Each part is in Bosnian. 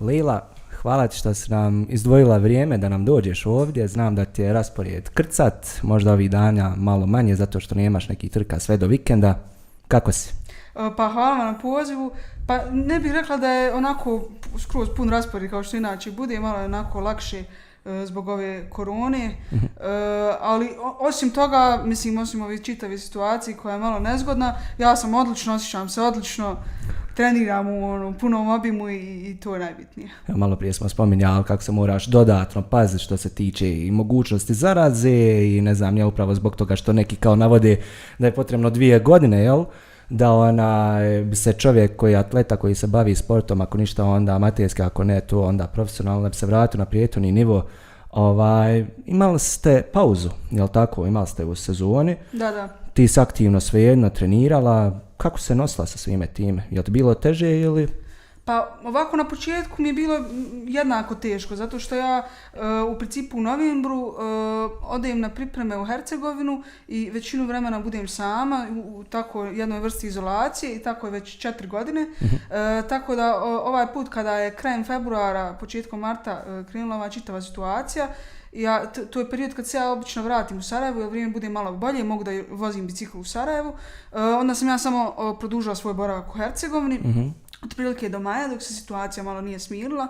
Lila, hvala ti što si nam izdvojila vrijeme da nam dođeš ovdje. Znam da ti je raspored krcat, možda ovih dana malo manje zato što nemaš neki trka sve do vikenda. Kako si? Pa hvala vam na pozivu. Pa ne bih rekla da je onako skroz pun raspored kao što inače bude, malo je onako lakše zbog ove korone, ali osim toga, mislim, osim ove čitave situacije koja je malo nezgodna, ja sam odlično, osjećam se odlično, treniram u punom obimu i to je najbitnije. Malo prije smo spominjali kako se moraš dodatno paziti što se tiče i mogućnosti zaraze i ne znam, ja upravo zbog toga što neki kao navode da je potrebno 2 godine, jel? Da bi se čovjek koji je atleta, koji se bavi sportom, ako ništa onda amaterski, ako ne to onda profesionalno, da bi se vratio na prijeturni nivo. Imali ste pauzu, jel tako? Imali ste u sezoni. Da. Ti si aktivno svejedno trenirala. Kako se nosila sa svime time? Je li bilo teže ili... Pa ovako na početku mi je bilo jednako teško, zato što ja u principu u novembru odem na pripreme u Hercegovinu i većinu vremena budem sama u tako jednoj vrsti izolacije i tako je već 4 godine. Tako da ovaj put kada je krajem februara, početkom marta krenula ova čitava situacija, to je period kad se ja obično vratim u Sarajevo, jer vrijeme bude malo bolje, mogu da vozim bicikl u Sarajevu. Onda sam ja samo produžila svoj boravak u Hercegovini. Otprilike do maja, dok se situacija malo nije smirila.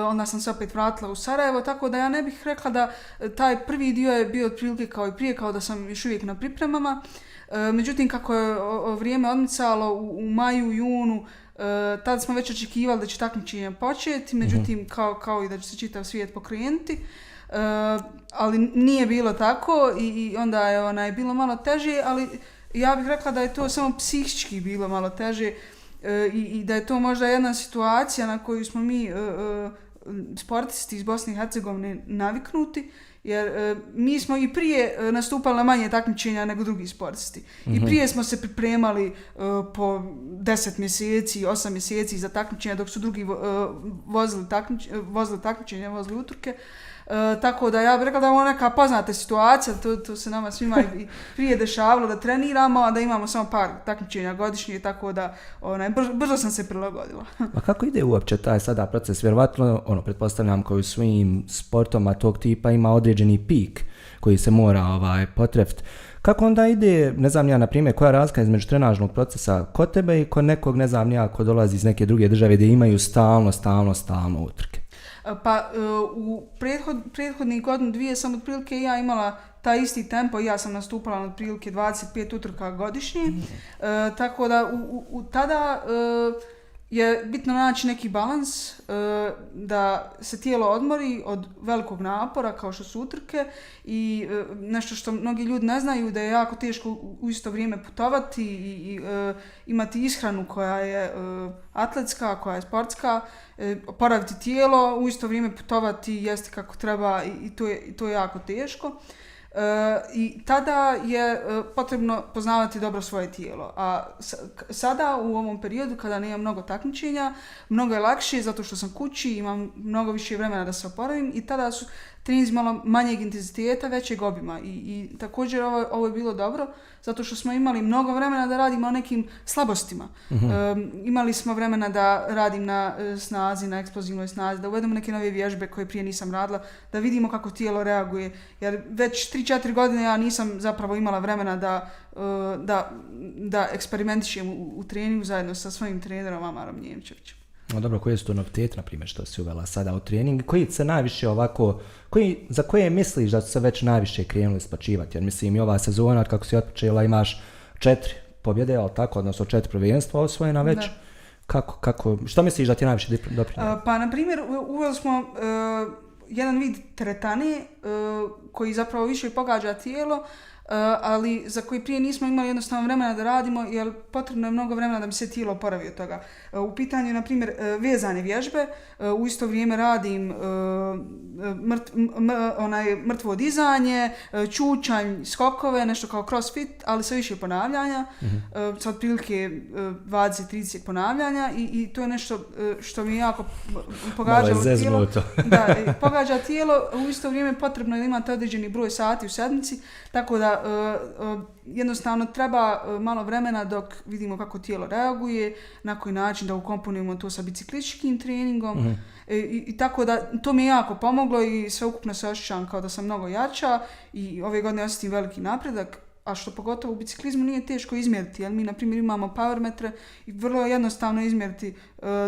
Onda sam se opet vratila u Sarajevo, tako da ja ne bih rekla da taj prvi dio je bio otprilike kao i prije, kao da sam još uvijek na pripremama. Međutim, kako je vrijeme odmicalo u maju, junu, tada smo već očekivali da će takmičenje početi, međutim, kao i da će se čitav svijet pokrenuti. Ali nije bilo tako i onda je bilo malo teže, ali ja bih rekla da je to samo psihički bilo malo teže. I da je to možda jedna situacija na koju smo mi sportisti iz Bosne i Hercegovine naviknuti, jer mi smo i prije nastupali na manje takmičenja nego drugi sportisti. I prije smo se pripremali po 10 mjeseci, 8 mjeseci za takmičenja, dok su drugi vozili takmičenja, vozili utrke. Tako da ja bih rekla da je ovo neka poznata situacija, to se nama svima i prije dešavalo da treniramo, a da imamo samo par takmičenja godišnje, tako da brzo sam se prilagodila. A kako ide uopće taj sada proces? Vjerovatno, pretpostavljam koji u svim sportoma tog tipa ima određeni pik koji se mora potrefiti. Kako onda ide, ne znam ja, na primjer, koja je razlika između trenažnog procesa kod tebe i kod nekog, ne znam ja, ko dolazi iz neke druge države gdje imaju stalno utrke? Pa u prethodnih godinu, 2 sam otprilike ja imala taj isti tempo i ja sam nastupala na otprilike 25 utrka godišnje. Tako da tada je bitno naći neki balans, da se tijelo odmori od velikog napora kao što su utrke i nešto što mnogi ljudi ne znaju, da je jako teško u isto vrijeme putovati i imati ishranu koja je atletska, koja je sportska, oporaviti tijelo, u isto vrijeme putovati, jesti kako treba i to je jako teško. I tada je potrebno poznavati dobro svoje tijelo. A sada u ovom periodu kada nemam mnogo takmičenja, mnogo je lakše zato što sam kući, imam mnogo više vremena da se oporavim i tada su treninzi malo manjeg intenziteta, većeg obima. I također ovo je bilo dobro zato što smo imali mnogo vremena da radimo na nekim slabostima. Imali smo vremena da radim na snazi, na eksplozivnoj snazi, da uvedemo neke nove vježbe koje prije nisam radila, da vidimo kako tijelo reaguje. Jer već 3-4 godine ja nisam zapravo imala vremena da eksperimentišem u treningu zajedno sa svojim trenerom Amarom Njemčevićem. No dobro, koje su to novitete, na primjer, što si uvela sada u trening? Koji se najviše za koje misliš da su se već najviše krenuli isplaćivati? Jer mislim i ova sezona, od kako si otpočela, imaš 4 pobjede, ali tako, odnosno 4 prvenstva osvojena već. Da. Kako, što misliš da ti najviše doprinjelo? Pa, na primjer, uveli smo jedan vid teretane koji zapravo više pogađa tijelo, ali za koji prije nismo imali jednostavno vremena da radimo, jer potrebno je mnogo vremena da bi se tijelo oporavi od toga. U pitanju je, na primjer, vezane vježbe, u isto vrijeme radim mrtvo dizanje, čučanj, skokove, nešto kao crossfit, ali sa više ponavljanja, sa otprilike 20-30 ponavljanja i to je nešto što mi jako pogađa tijelo. Da, pogađa tijelo, u isto vrijeme potrebno je da imate određeni broj sati u sedmici, tako da da jednostavno treba malo vremena dok vidimo kako tijelo reaguje, na koji način da ukomponujemo to sa biciklističkim treningom. I tako da to mi je jako pomoglo i sveukupno se osjećam kao da sam mnogo jača i ove godine osjetim veliki napredak. A što pogotovo u biciklizmu nije teško izmjeriti, jer mi na primjer imamo powermetre i vrlo je jednostavno izmjeriti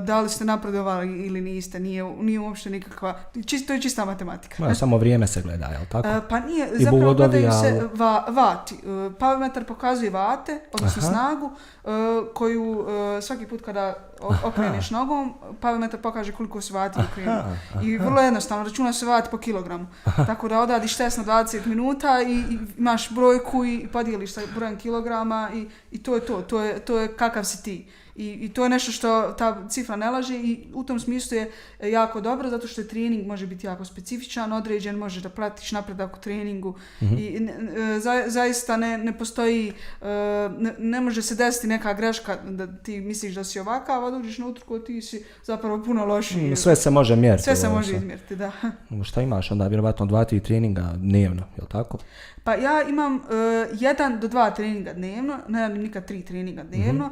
da li ste napredovali ili niste, nije uopšte nikakva, to je čista matematika. Samo vrijeme se gleda, je li tako? Pa nije, zapravo gledaju se vati. Powermetar pokazuje vate, odnosno snagu, koju svaki put kada okreneš nogom, powermetar pokaže koliko se vati okrenuo. I vrlo jednostavno, računa se vati po kilogramu. Tako da odradiš test na 20 minuta i imaš brojku i podijeliš sa brojem kilograma i to je to. To je kakav si ti. I to je nešto što ta cifra ne laže i u tom smislu je jako dobro zato što je trening može biti jako specifičan, određen, možeš da pratiš napredak u treningu i zaista ne postoji, ne može se desiti neka greška da ti misliš da si ovakav, a dođeš na utrku, ti si zapravo puno lošiji. Sve se može mjeriti. Sve se može izmjeriti, da. Šta imaš onda, vjerovatno 2-3 treninga dnevno, je li tako? Pa ja imam 1 do 2 treninga dnevno, ne radim nikad 3 treninga dnevno,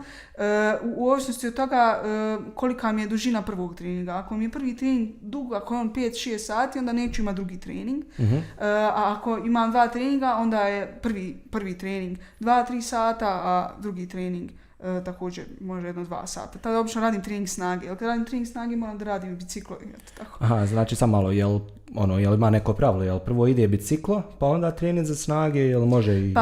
u ovisnosti od toga kolika mi je dužina prvog treninga. Ako mi je prvi trening dug, ako je on 5-6 sati, onda neću imati drugi trening. A ako imam 2 treninga, onda je prvi trening 2-3 sata, a drugi trening također može 1-2 sata. Tada obično radim trening snage, jer kad radim trening snage moram da radim biciklo. Tako. Aha, znači samo malo, jel ima neko pravilo, jel prvo ide biciklo, pa onda trening za snage, jel može i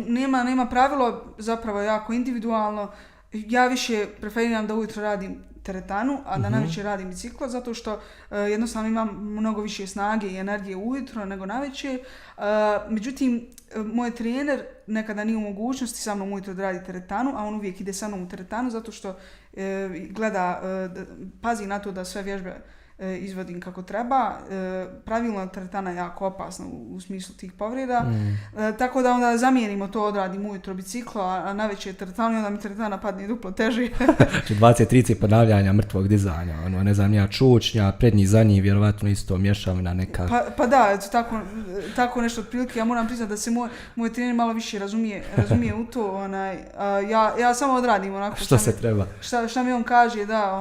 nema pravilo, zapravo jako individualno. Ja više preferiram da ujutro radim teretanu, a da navečer radim biciklo, zato što jednostavno imam mnogo više snage i energije ujutro nego navečer. Međutim, moj trener nekada nije u mogućnosti sa mnom ujutro da radi teretanu, a on uvijek ide sa mnom u teretanu zato što gleda, pazi na to da sve vježbe izvodim kako treba. Pravilna teretana je jako opasna u smislu tih povreda. Tako da onda zamijenimo to, odradim ujutro biciklo, a navečer teretanu i onda mi teretana padne duplo teže. Znači 20-30 ponavljanja mrtvog dizanja, ne znam ja, čučnja, prednji, zadnji, vjerovatno isto mješavina neka. Pa da, tako nešto otprilike. Ja moram priznati da se moj trener malo više razumije u to. Ja samo odradim onako što se treba. Šta mi on kaže, da,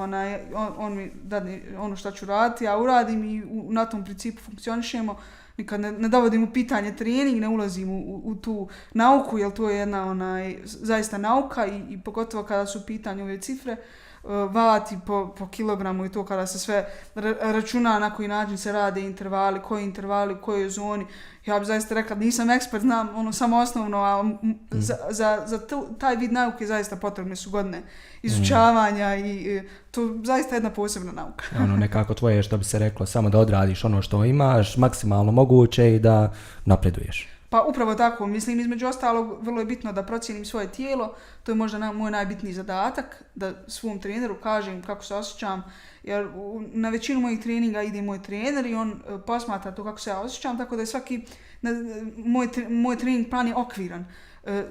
on mi dadne ono šta ću raditi, ja uradim i na tom principu funkcionišemo. Nikad ne dovodim u pitanje trening, ne ulazim u tu nauku, jer to je jedna zaista nauka i pogotovo kada su u pitanju ove cifre, vati po kilogramu i to kada se sve računa na koji način se rade intervali, u kojoj zoni. Ja bih zaista rekla da nisam ekspert, znam samo osnovno, a za taj vid nauke zaista potrebne su godine izučavanja i to zaista jedna posebna nauka. Nekako tvoje, što bi se reklo, samo da odradiš ono što imaš, maksimalno moguće i da napreduješ. Pa upravo tako, mislim, između ostalog vrlo je bitno da procijenim svoje tijelo, to je možda moj najbitniji zadatak, da svom treneru kažem kako se osjećam, jer na većinu mojih treninga ide moj trener i on posmatra to kako se ja osjećam, tako da je svaki moj trening plan je okviran.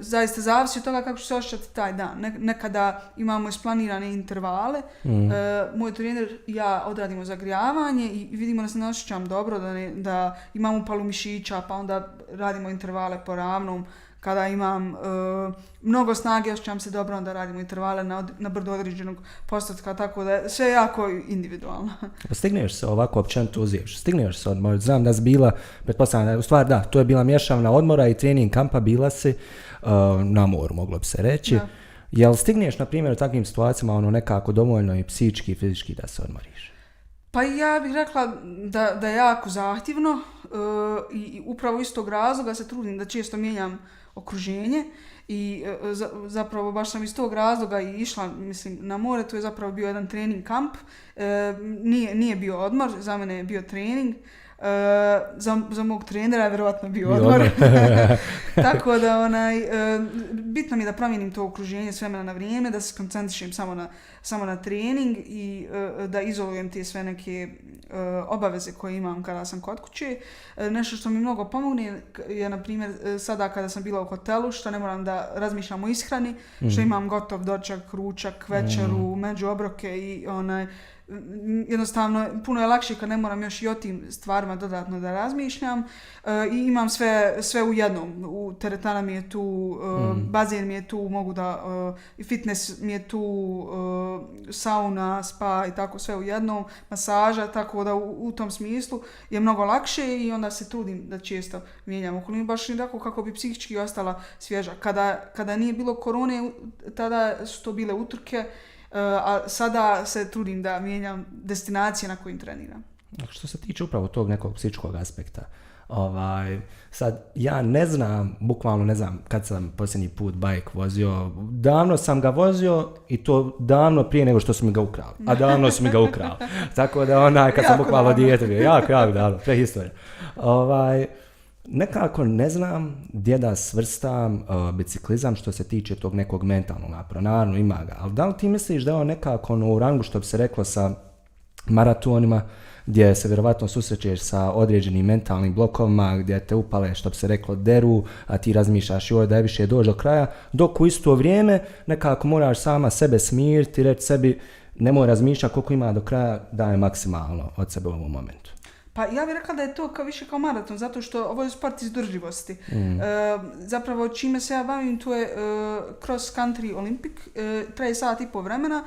Zaista zavisi od toga kako ću se osjećati taj dan. Nekada imamo isplanirane intervale, moj trener i ja odradimo zagrijavanje i vidimo da se ne osjećam dobro, da imam upalu mišića, pa onda radimo intervale po ravnom. Kada imam mnogo snage, osjećam se dobro, onda radimo intervale na brdo određenog postotka, tako da je sve jako individualno. Stigneš se ovako općenito uziješ, stigneš se odmor, znam da si bila, pretpostavljam, u stvari da, to je bila mješavna odmora i trening kampa, bila si na moru, moglo bi se reći. Da. Jel stigneš, na primjer, u takvim situacijama nekako dovoljno i psihički i fizički da se odmoriš? Pa ja bih rekla da je jako zahtjevno i upravo iz tog razloga se trudim da često mijenjam okruženje i zapravo baš sam iz tog razloga i išla, mislim, na more. To je zapravo bio jedan trening kamp, nije bio odmor, za mene je bio trening. Za mog trenera je vjerovatno bio odmor. Tako da bitno mi je da promijenim to okruženje s vremena na vrijeme, da se koncentrišem samo na trening i da izolujem te sve neke obaveze koje imam kada sam kod kuće. Nešto što mi mnogo pomogne je, na primjer, sada kada sam bila u hotelu, što ne moram da razmišljam o ishrani, što imam gotov dočak, ručak, večeru, među obroke i jednostavno puno je lakše kad ne moram još i o tim stvarima dodatno da razmišljam i imam sve u jednom. Teretana mi je tu, bazen mi je tu, mogu da, fitness mi je tu, sauna, spa i tako sve u jednom, masaža, tako da u tom smislu je mnogo lakše i onda se trudim da često mijenjam okolinu, baš i tako kako bi psihički ostala svježa. Kada nije bilo korone, tada su to bile utrke, a sada se trudim da mijenjam destinacije na kojim treniram. Što se tiče upravo tog nekog psihičkog aspekta, sad ja ne znam, bukvalno ne znam kad sam posljednji put bajk vozio, davno sam ga vozio i to davno prije nego što su mi ga ukrali, a davno su mi ga ukrali, tako da kad sam bukvalno dijete bio, jako davno, prehistorija. Nekako ne znam gdje da svrstam biciklizam što se tiče tog nekog mentalnog napora. Naravno ima ga, ali da li ti misliš da je on nekako u rangu što bi se reklo sa maratonima gdje se vjerovatno susrećeš sa određenim mentalnim blokovima gdje te upale što bi se reklo deru, a ti razmišljaš joj da je više doći do kraja, dok u isto vrijeme nekako moraš sama sebe smiriti i reći sebi nemoj razmišljati koliko ima do kraja, daje maksimalno od sebe u ovom momentu. Pa ja bih rekla da je to više kao maraton, zato što ovo je sport izdržljivosti. Zapravo čime se ja bavim, to je cross country Olympic, traje 1.5 sata vremena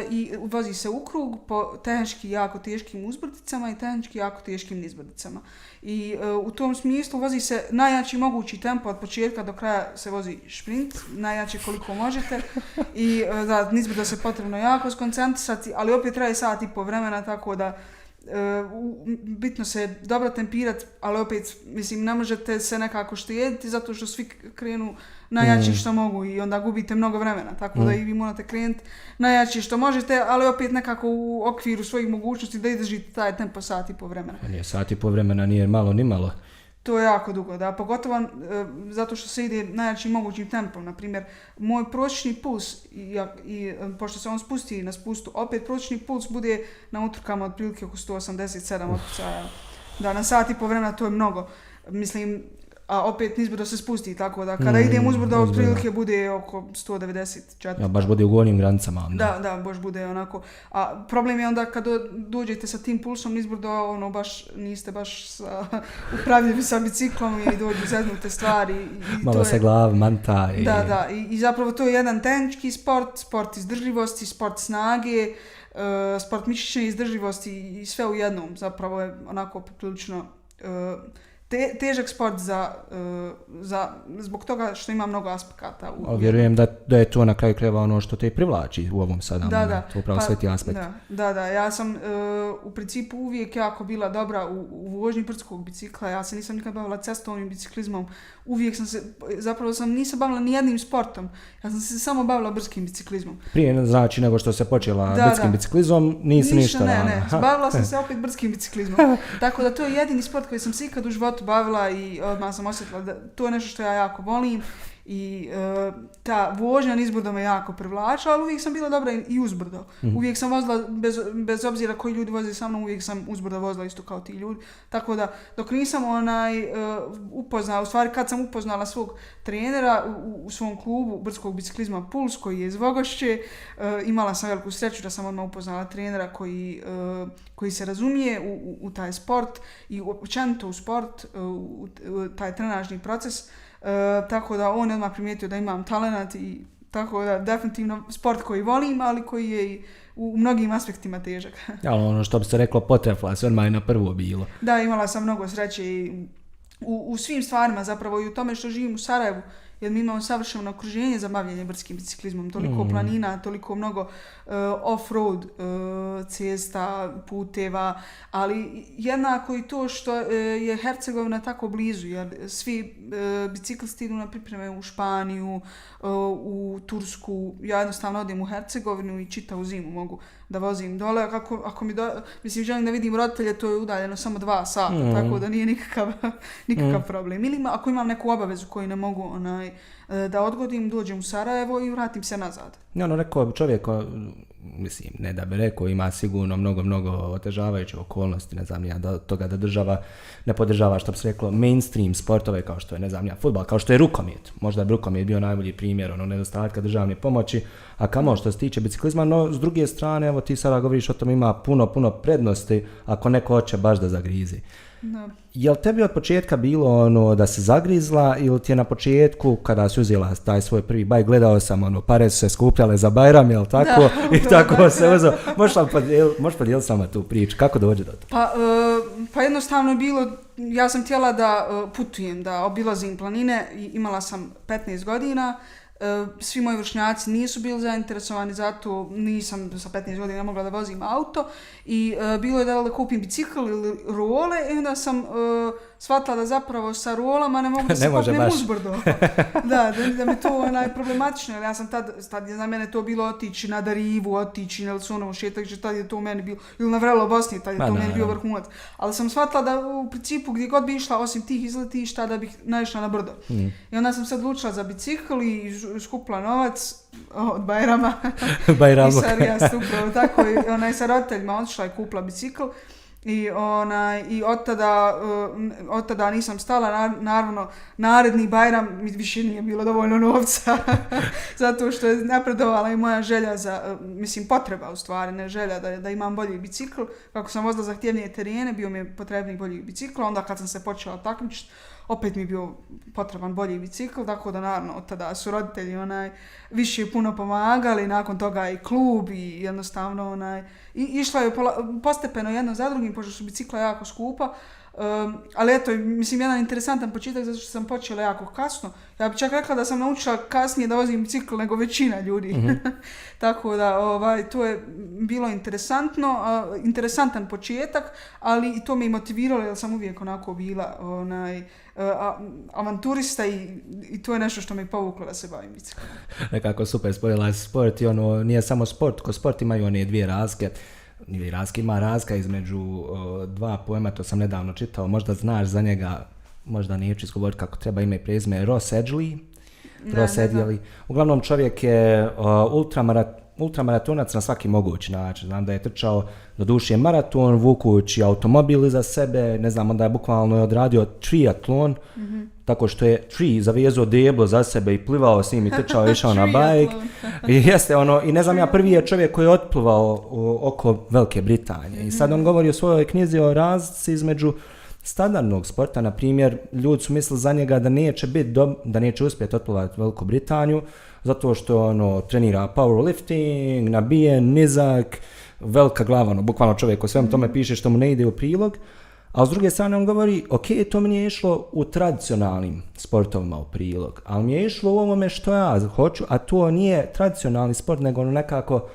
i vozi se u krug po tehnički jako teškim uzbrdicama i tehnički jako teškim nizbrdicama. I u tom smislu vozi se najjači mogući tempo od početka do kraja se vozi šprint, najjače koliko možete i za nizbrdo se potrebno jako skoncentrisati, ali opet traje 1.5 sata vremena, tako da bitno se dobro tempirati, ali opet, mislim, ne možete se nekako štediti zato što svi krenu najjači što mogu i onda gubite mnogo vremena, tako da i vi morate krenuti najjači što možete, ali opet nekako u okviru svojih mogućnosti da izdržite taj tempo 1.5 sata vremena. Nije 1.5 sata vremena, nije malo ni malo. To je jako dugo, da, pogotovo zato što se ide najjačim mogućim tempom. Naprimjer, moj prosječni puls, i pošto se on spusti na spustu, opet prosječni puls bude na utrkama otprilike oko 187 otkucaja. Da, na 1.5 sata vremena to je mnogo. Mislim, a opet nizbrdo se spusti, tako da kada idem uzbrdo otprilike bude oko 194. Ja, baš bude u gornjim granicama. Da, baš bude onako. A problem je onda kad dođete sa tim pulsom nizbrdo, baš niste baš upravljivi sa biciklom i dođu zeznute stvari. Malo se glav manta. Da, i zapravo to je jedan tehnički sport izdržljivosti, sport snage, sport mišićne izdržljivosti i sve u jednom. Zapravo je onako poprilično težak sport zbog toga što ima mnogo aspekata. Vjerujem da je to na kraju krajeva ono što te privlači u ovom sada momentu, upravo sve ti aspekti. Da, ja sam u principu uvijek jako bila dobra u vožnji brdskog bicikla, ja se nisam nikad bavila cestovnim biciklizmom, uvijek nisam bavila ni jednim sportom, ja sam se samo bavila brdskim biciklizmom. Prije znači nego što se počela brdskim biciklizmom, nisi ništa. Ne, bavila sam se opet brdskim biciklizmom, tako da to je jedini sport koji sam se ikad u životu bavila i odmah sam osjetila da to je nešto što ja jako volim i ta vožnja nizbrdo me jako privlačila, ali uvijek sam bila dobra i uzbrdo. Uvijek sam vozila, bez obzira koji ljudi voze sa mnom, uvijek sam uzbrdo vozila isto kao ti ljudi. Tako da dok nisam upoznala, u stvari kad sam upoznala svog trenera u svom klubu brdskog biciklizma Puls koji je iz Vogošće, imala sam veliku sreću da sam odmah upoznala trenera koji se razumije u taj sport i općenito u sport, u taj trenažni proces. Tako da on je odmah primijetio da imam talenat i tako da definitivno sport koji volim, ali koji je i u mnogim aspektima težak. Ja, ono što bi se reklo potrefla se odmah i na prvo bilo. Da, imala sam mnogo sreće i u svim stvarima zapravo i u tome što živim u Sarajevu, jer mi imamo savršeno okruženje za bavljenje brdskim biciklizmom, toliko planina, toliko mnogo off-road cesta, puteva, ali jednako i to što je Hercegovina tako blizu, jer svi biciklisti idu na pripreme u Španiju, u Tursku, ja jednostavno odem u Hercegovinu i čitavu zimu mogu da vozim dole, ako mislim želim da vidim roditelje, to je udaljeno samo 2 sata, tako da nije nikakav problem. Ili ako imam neku obavezu koju ne mogu da odgodim, dođem u Sarajevo i vratim se nazad. Rekao bi čovjek mislim, ne da bi rekao, ima sigurno mnogo otežavajuće okolnosti, ne znam ja, do toga da država ne podržava, što bi se reklo, mainstream sportove kao što je, ne znam ja, fudbal, kao što je rukomet. Možda bi rukomet bio najbolji primjer nedostatka državne pomoći, a kamo što se tiče biciklizma, no s druge strane, evo ti sada govoriš o tom, ima puno prednosti ako neko hoće baš da zagrizi. Da. Jel tebi od početka bilo da se zagrizla ili ti je na početku kada si uzela taj svoj prvi bajk, gledao sam pare su se skupljale za Bajram, jel tako? Da, i tako se uzeo. Možeš podijeliti sama tu priču, kako dođe do toga? Pa jednostavno je bilo, ja sam htjela da putujem, da obilazim planine, imala sam 15 godina, svi moji vršnjaci nisu bili zainteresovani za to, nisam sa 15 godina mogla da vozim auto i bilo je da kupim bicikl ili role i onda sam shvatila da zapravo sa rolama ne mogu da se popnem uzbrdo. da mi to problematično, jer ja sam tad je za mene to bilo otići na Darivu, otići na Elsonovu šetalište, tad je to meni bilo, ili na Vrelo Bosni, tad je to meni bio vrhunac. Ali sam shvatila da u principu gdje god bi išla, osim tih izletišta, da bih naišla na brdo. I onda sam se odlučila za bicikl i skupila novac od Bajrama. I sad upravo tako, i sa roditeljima otišla i kupila bicikl. I od tada nisam stala, naravno naredni Bajram mi više nije bilo dovoljno novca zato što je napredovala i moja želja potreba u stvari, ne želja da imam bolji bicikl. Kako sam vozila zahtjevnije terene, bio mi je potrebni bolji bicikl, onda kad sam se počela takmičiti, opet mi je bio potreban bolji bicikl, tako da naravno od tada su roditelji više puno pomagali, nakon toga i klub i jednostavno i išla je postepeno jedno za drugim, pošto su bicikla jako skupa, ali eto, mislim, jedan interesantan početak zato što sam počela jako kasno. Ja bih čak rekla da sam naučila kasnije da vozim bicikl nego većina ljudi. Tako da to je bilo interesantan početak, ali i to me i motiviralo jer sam uvijek onako bila avanturista i to je nešto što me povuklo da se bavim biciklom. Nekako super spojila sport i nije samo sport, ko sport imaju one dvije razlike. Ima razlika između dva pojma, to sam nedavno čitao, možda znaš za njega, možda neću izgovoriti kako treba ime i prezime, Ross Edgley. Uglavnom čovjek je ultramaratonac na svaki mogući način. Znam da je trčao do duše maraton, vukući automobil iza sebe, ne znam, onda je bukvalno odradio triatlon, tako što je zavezao deblo za sebe i plivao s njim i trčao, išao na bajk. I ne znam, prvi je čovjek koji je otplivao oko Velike Britanije. I sad on govori o svojoj knjizi o razlici između standardnog sporta, na primjer, ljudi su mislili za njega da neće uspjeti otplivati Veliku Britaniju, zato što trenira powerlifting, nabijen, nizak, velika glava, bukvalno čovjek o svem tome piše što mu ne ide u prilog. A s druge strane on govori, ok, to mi je išlo u tradicionalnim sportovima u prilog, ali mi je išlo u ovome što ja hoću, a to nije tradicionalni sport, nego nekako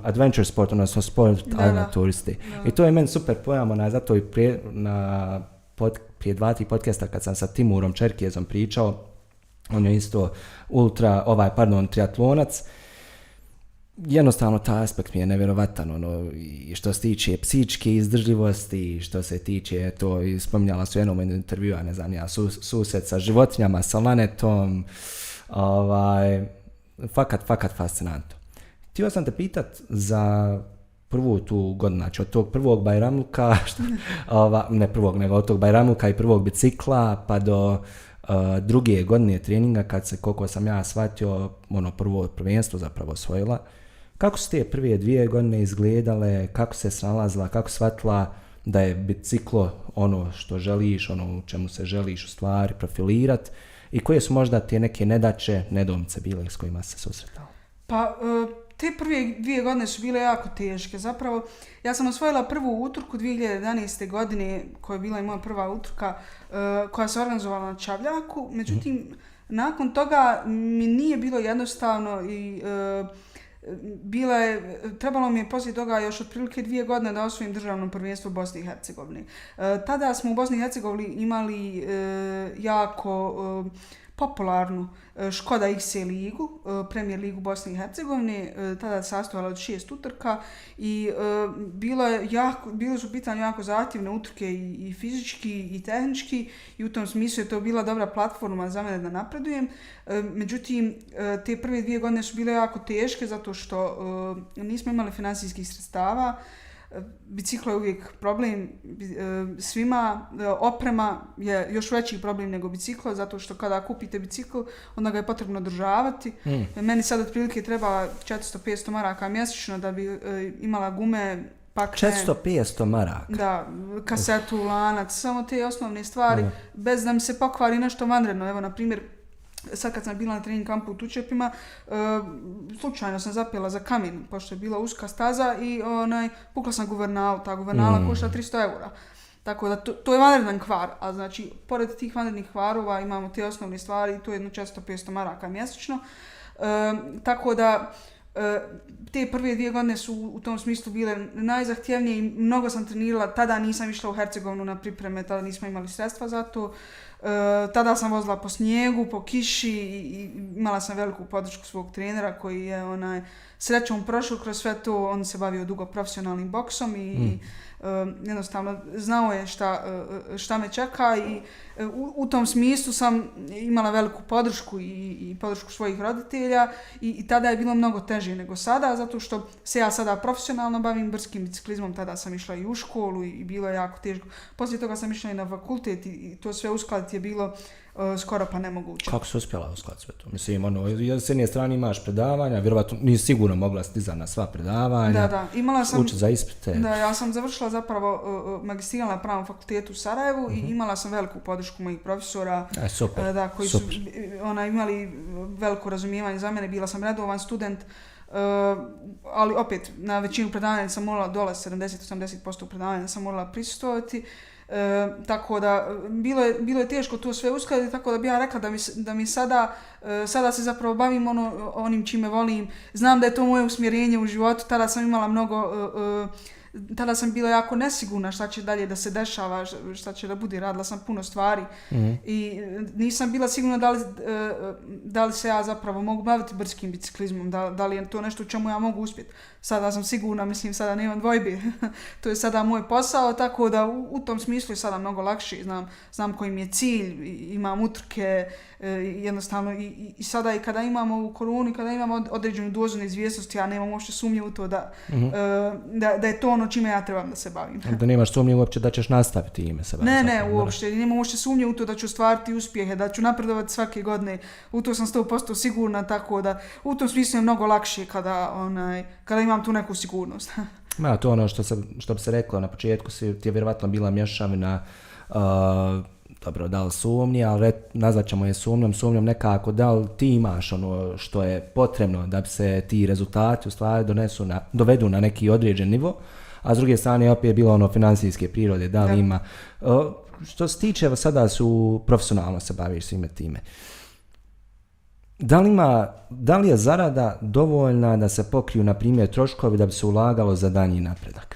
adventure sport, odnosno sport avanturisti. I to je meni super pojam, zato i prije 2-3 podcasta kad sam sa Timurom Čerkezom pričao, on je isto triatlonac. Jednostavno taj aspekt mi je nevjerovatan, i što se tiče psičke izdržljivosti, što se tiče, to i spominjala su jednom intervjua, ne znam ja, susret sa životinjama, sa lanetom, fakat fascinantno. Htio sam te pitat za prvu tu godinu, znači od tog prvog bajramluka, ne prvog, nego od tog bajramluka i prvog bicikla, pa do druge godine treninga, kad se, koliko sam ja shvatio, prvo prvenstvo zapravo osvojila. Kako su te prve 2 godine izgledale, kako se snalazila, kako shvatila da je biciklo ono što želiš, ono u čemu se želiš u stvari profilirati, i koje su možda te neke nedaće, nedoumice bile s kojima se susretala? Pa, te prve 2 godine su bile jako teške. Zapravo, ja sam osvojila prvu utrku 2011. godine, koja je bila i moja prva utrka, koja se organizovala na Čavljaku. Međutim, nakon toga mi nije bilo jednostavno i trebalo mi je poslije toga još otprilike 2 godine da osvojim državno prvenstvo u Bosni i Hercegovini. Tada smo u Bosni i Hercegovini imali jako popularnu Škoda XC ligu, Premier ligu Bosne i Hercegovine, tada se sastojala od 6 utrka i bile su pitanje jako zahtjevne utrke i fizički i tehnički i u tom smislu je to bila dobra platforma za mene da napredujem. Međutim, te prve 2 godine su bile jako teške zato što nismo imali financijskih sredstava. Biciklo je uvijek problem svima, oprema je još veći problem nego biciklo, zato što kada kupite bicikl, onda ga je potrebno održavati. Meni sad otprilike treba 400-500 maraka mjesečno da bi imala gume, pakne. 400-500 maraka? Da, kasetu, lanac, samo te osnovne stvari, bez da mi se pokvari nešto vanredno. Evo, na primjer, sad kad sam bila na trening kampu u Tučepima, slučajno sam zapela za kamen, pošto je bila uska staza i pukla sam guvernalu. Ta guvernala košta 300 eura. Tako da to je vanredan kvar, a znači, pored tih vanrednih kvarova imamo te osnovne stvari i to je jedno 400-500 maraka mjesečno. Tako da, te prve 2 godine su u tom smislu bile najzahtjevnije i mnogo sam trenirala. Tada nisam išla u Hercegovinu na pripreme, tada nismo imali sredstva za to. Tada sam vozila po snijegu, po kiši i imala sam veliku podršku svog trenera koji je srećom prošao kroz sve to. On se bavio dugo profesionalnim boksom i jednostavno znao je šta me čeka i u tom smislu sam imala veliku podršku i podršku svojih roditelja i tada je bilo mnogo teže nego sada, zato što se ja sada profesionalno bavim brskim biciklizmom. Tada sam išla i u školu i bilo je jako teško. Poslije toga sam išla i na fakultet i to sve uskladiti je bilo skoro pa nemoguće. Kako si uspjela uskladiti sve to? Mislim, s jedne strane imaš predavanja, vjerovatno nisi sigurno mogla stizati na sva predavanja, da. Imala sam, učiti za ispite. Da, ja sam završila zapravo magistrirala na Pravnom fakultetu u Sarajevu i imala sam veliku podršku mojih profesora koji su imali veliko razumijevanje za mene. Bila sam redovan student, ali opet na većinu predavanja sam morala dolaziti, 70-80% predavanja sam morala prisustvovati. Tako da bilo je teško to sve uskladiti, tako da bi ja rekla da mi sada se zapravo bavim onim čime volim. Znam da je to moje usmjerenje u životu. Tada sam imala tada sam bila jako nesigurna šta će dalje da se dešava, šta će da bude. Radila sam puno stvari i nisam bila sigurna da li se ja zapravo mogu baviti brskim biciklizmom, da li je to nešto u čemu ja mogu uspjeti. Sada sam sigurna, mislim, sada nemam dvojbe. To je sada moj posao, tako da u tom smislu je sada mnogo lakše. Znam koji mi je cilj, imam utrke, jednostavno i sada i kada imamo ovu koronu, kada imamo određenu dozu neizvjesnosti, ja nemam uopće sumnje u to da je to ono čime ja trebam da se bavim. Da nemaš sumnje uopće da ćeš nastaviti ime se baviti? Ne, uopće. Nemam uopće sumnje u to da ću ostvariti uspjehe, da ću napredovati svake godine. U to sam 100% sigurna, tako da u tom smislu je mnogo lakše kada imam tu neku sigurnost. To je ono što bi se reklo na početku, ti je vjerovatno bila mješavina dobro, da li sumnje, ali nazvat ćemo je sumnjom nekako, da li ti imaš ono što je potrebno da bi se ti rezultati u stvari dovedu na neki određen nivo, a s druge strane opet je bilo ono financijske prirode, da li ima. Što se tiče, sada su profesionalno se baviš svime time. Da li je zarada dovoljna da se pokriju, na primjer, troškovi da bi se ulagalo za daljnji napredak?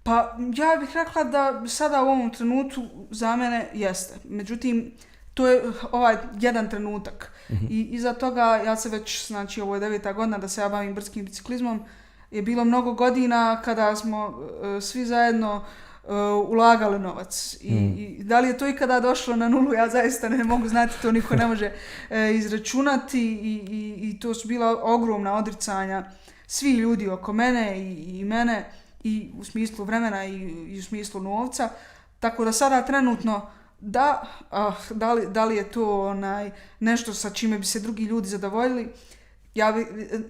Pa ja bih rekla da sada u ovom trenutku za mene jeste. Međutim, to je ovaj jedan trenutak. I iza toga ja se već, znači ovo je 9. godina da se ja bavim brskim biciklizmom, je bilo mnogo godina kada smo svi zajedno ulagali novac. I da li je to ikada došlo na nulu, ja zaista ne mogu znati, to niko ne može izračunati i to su bila ogromna odricanja svi ljudi oko mene i mene i u smislu vremena i u smislu novca. Tako da sada trenutno da li je to nešto sa čime bi se drugi ljudi zadovoljili, ja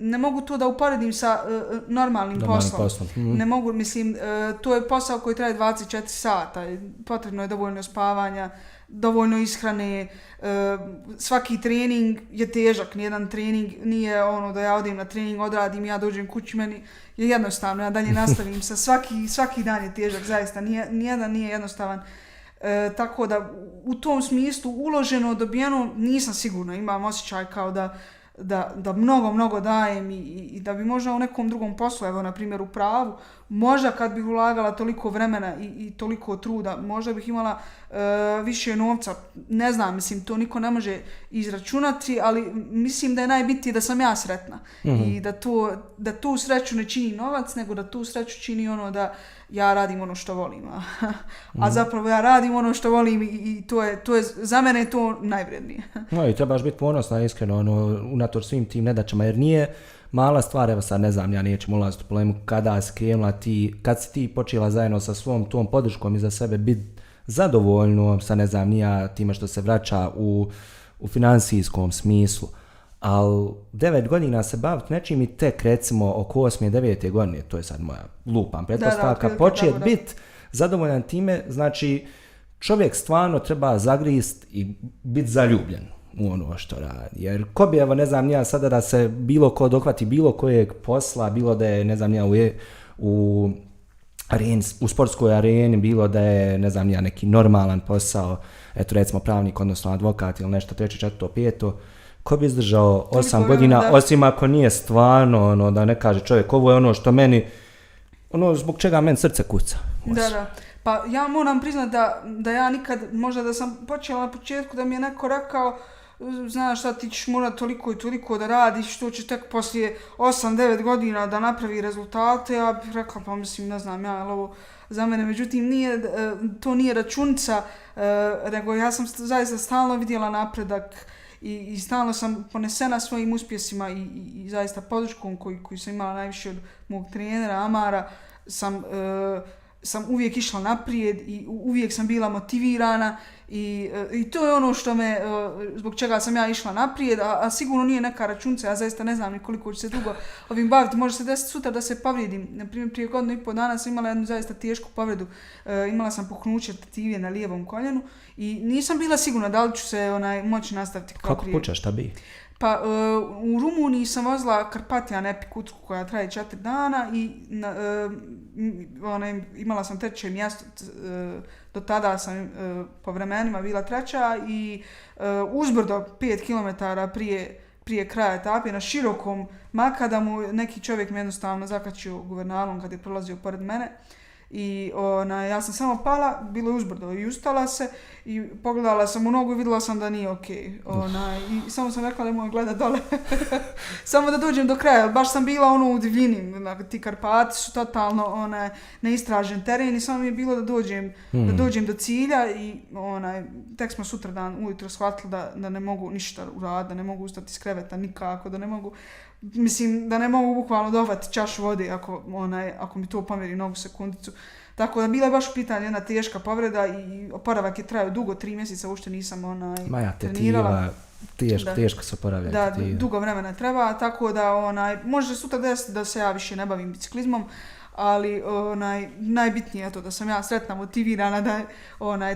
ne mogu to da uporedim sa normalnim poslom. Ne mogu, mislim, to je posao koji traje 24 sata. Potrebno je dovoljno spavanja, dovoljno ishrane. Svaki trening je težak. Nijedan trening nije ono da ja odem na trening, odradim, ja dođem kući, meni je jednostavno. Ja dalje nastavim sa svaki dan je težak, zaista. Nijedan nije jednostavan. Tako da u tom smislu uloženo, dobijeno, nisam sigurna. Imam osjećaj kao da da mnogo dajem i da bi možda u nekom drugom poslu, evo na primjer u pravu, možda kad bih ulagala toliko vremena i toliko truda, možda bih imala više novca, ne znam, mislim, to niko ne može izračunati, ali mislim da je najbitnije da sam ja sretna i da tu sreću ne čini novac, nego da tu sreću čini ono da ja radim ono što volim, a zapravo ja radim ono što volim i to je za mene je to najvrednije. No i trebaš biti ponosna, iskreno, unatoč svim tim nedaćama, jer nije mala stvar, evo sad ne znam, ja nećemo ulaziti u problemu kada si krenula kad si ti počela zajedno sa svom tom podrškom i za sebe biti zadovoljno, sad ne znam, nija time što se vraća u financijskom smislu, ali 9 godina se baviti nečim i tek recimo oko 8. 9. godine, to je sad moja lupam pretpostavka, početi biti zadovoljan time, znači čovjek stvarno treba zagrist i biti zaljubljen u ono što radi. Jer ko bi, evo ne znam nija sada da se bilo ko dohvati bilo kojeg posla, bilo da je ne znam nija u sportskoj areni, bilo da je ne znam nija neki normalan posao, eto recimo pravnik, odnosno advokat ili nešto 3, 4, 5, ko bi izdržao 8 godina, osim ako nije stvarno, da ne kaže čovjek, ovo je ono što meni, zbog čega meni srce kuca. Da. Pa ja moram priznati da ja nikad, možda da sam počela na početku da mi je neko rekao, znaš šta, ti ćeš morati toliko i toliko da radiš, to će tek poslije 8-9 godina da napravi rezultate, ja bih rekla, pa mislim, ne znam ja, ovo za mene, međutim to nije računica, nego ja sam zaista stalno vidjela napredak i stalno sam ponesena svojim uspjesima i zaista podrškom koju sam imala najviše od mog trenera Amara, sam uvijek išla naprijed i uvijek sam bila motivirana i to je ono što zbog čega sam ja išla naprijed, a sigurno nije neka računica, ja zaista ne znam ni koliko ću se dugo ovim baviti, može se desiti sutra da se povrijedim, na primjer prije 1,5 godina sam imala jednu zaista tešku povredu, imala sam puknuće tetive na lijevom koljenu i nisam bila sigurna da li ću se moći nastaviti kao prije. Kako puča, šta bi? Pa u Rumuniji sam vozila Carpathian Epic utku koja traje 4 dana i imala sam 3. mjesto, do tada sam po vremenima bila 3. i uzbrdo 5 km prije kraja etape na širokom makadamu neki čovjek me jednostavno zakačio guvernarom kad je prolazio pored mene. I ja sam samo pala, bilo je uzbrdo i ustala se i pogledala sam u nogu i vidjela sam da nije okej. I samo sam rekla da nemoj gledat dole. Samo da dođem do kraja, baš sam bila u divljini, ti Karpati su totalno neistražen teren i samo mi je bilo da dođem do cilja i tek smo sutradan ujutro shvatili da ne mogu ništa uraditi, da ne mogu ustati iz kreveta nikako, da ne mogu bukvalno dohvatiti čašu vode ako mi to pomjeri nogu sekundicu. Tako da bila je baš pitanje jedna teška povreda i oporavak je trajao dugo, 3 mjeseca uopšte nisam trenirala. Teško se oporavljati. Da, dugo vremena treba, tako da može sutra desiti da se ja više ne bavim biciklizmom, ali najbitnije je to da sam ja sretna, motivirana, da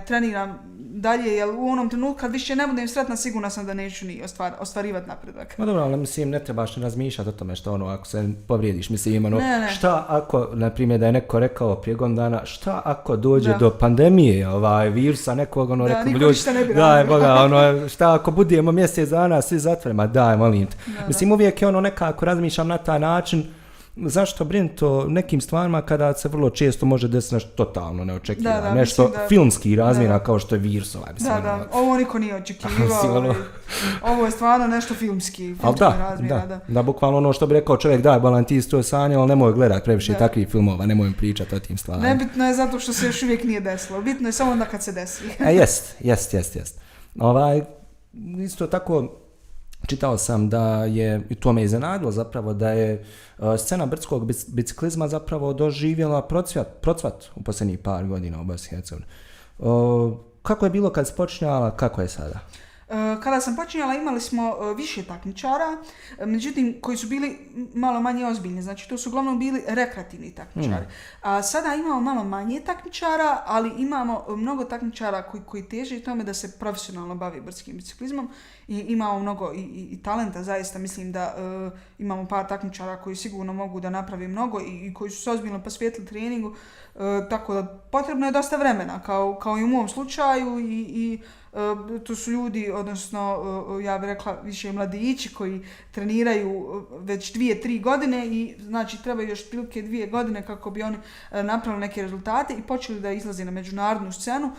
treniram dalje, jer u onom trenutku kad više ne budem sretna, sigurna sam da neću ni ostvarivati napredak. No dobro, ali mislim, ne trebaš razmišljati o tome što ako se povrijediš, mislim, šta ako, na primjer, da je neko rekao prije godinu dana, šta ako dođe do pandemije, virusa nekog, niko ništa ne bi radio. Šta ako budemo mjesec dana svi zatvorima, daj, molim te. Mislim, uvijek je nekako razmišljam na taj način, zašto brinuti o nekim stvarima kada se vrlo često može desiti nešto totalno neočekivano, nešto filmski razmjera kao što je virus. Ovo niko nije očekivao, ovo je stvarno nešto filmski razmjera. Da, bukvalno ono što bi rekao čovjek, daj balan ti isto sanje, ali nemoj gledati previše takvih filmova, nemoj pričati o tim stvarima. Nebitno je zato što se još uvijek nije desilo, bitno je samo onda kad se desi. Jest. Isto tako, čitao sam da je, i to me iznenadilo zapravo, da je scena brdskog biciklizma zapravo doživjela procvat u posljednjih par godina u Bosni i Hercegovini. Kako je bilo kad si počinjala, kako je sada? Kada sam počinjala imali smo više takmičara, međutim koji su bili malo manje ozbiljni, znači to su uglavnom bili rekreativni takmičari. A sada imamo malo manje takmičara, ali imamo mnogo takmičara koji teže tome da se profesionalno bavi brdskim biciklizmom i imamo mnogo i talenta, zaista mislim da imamo par takmičara koji sigurno mogu da napravi mnogo i koji su se ozbiljno posvetili treningu, tako da potrebno je dosta vremena, kao i u mom slučaju i To su ljudi, odnosno ja bih rekla više mladići koji treniraju već 2-3 godine i znači treba još otprilike 2 godine kako bi oni napravili neke rezultate i počeli da izlaze na međunarodnu scenu,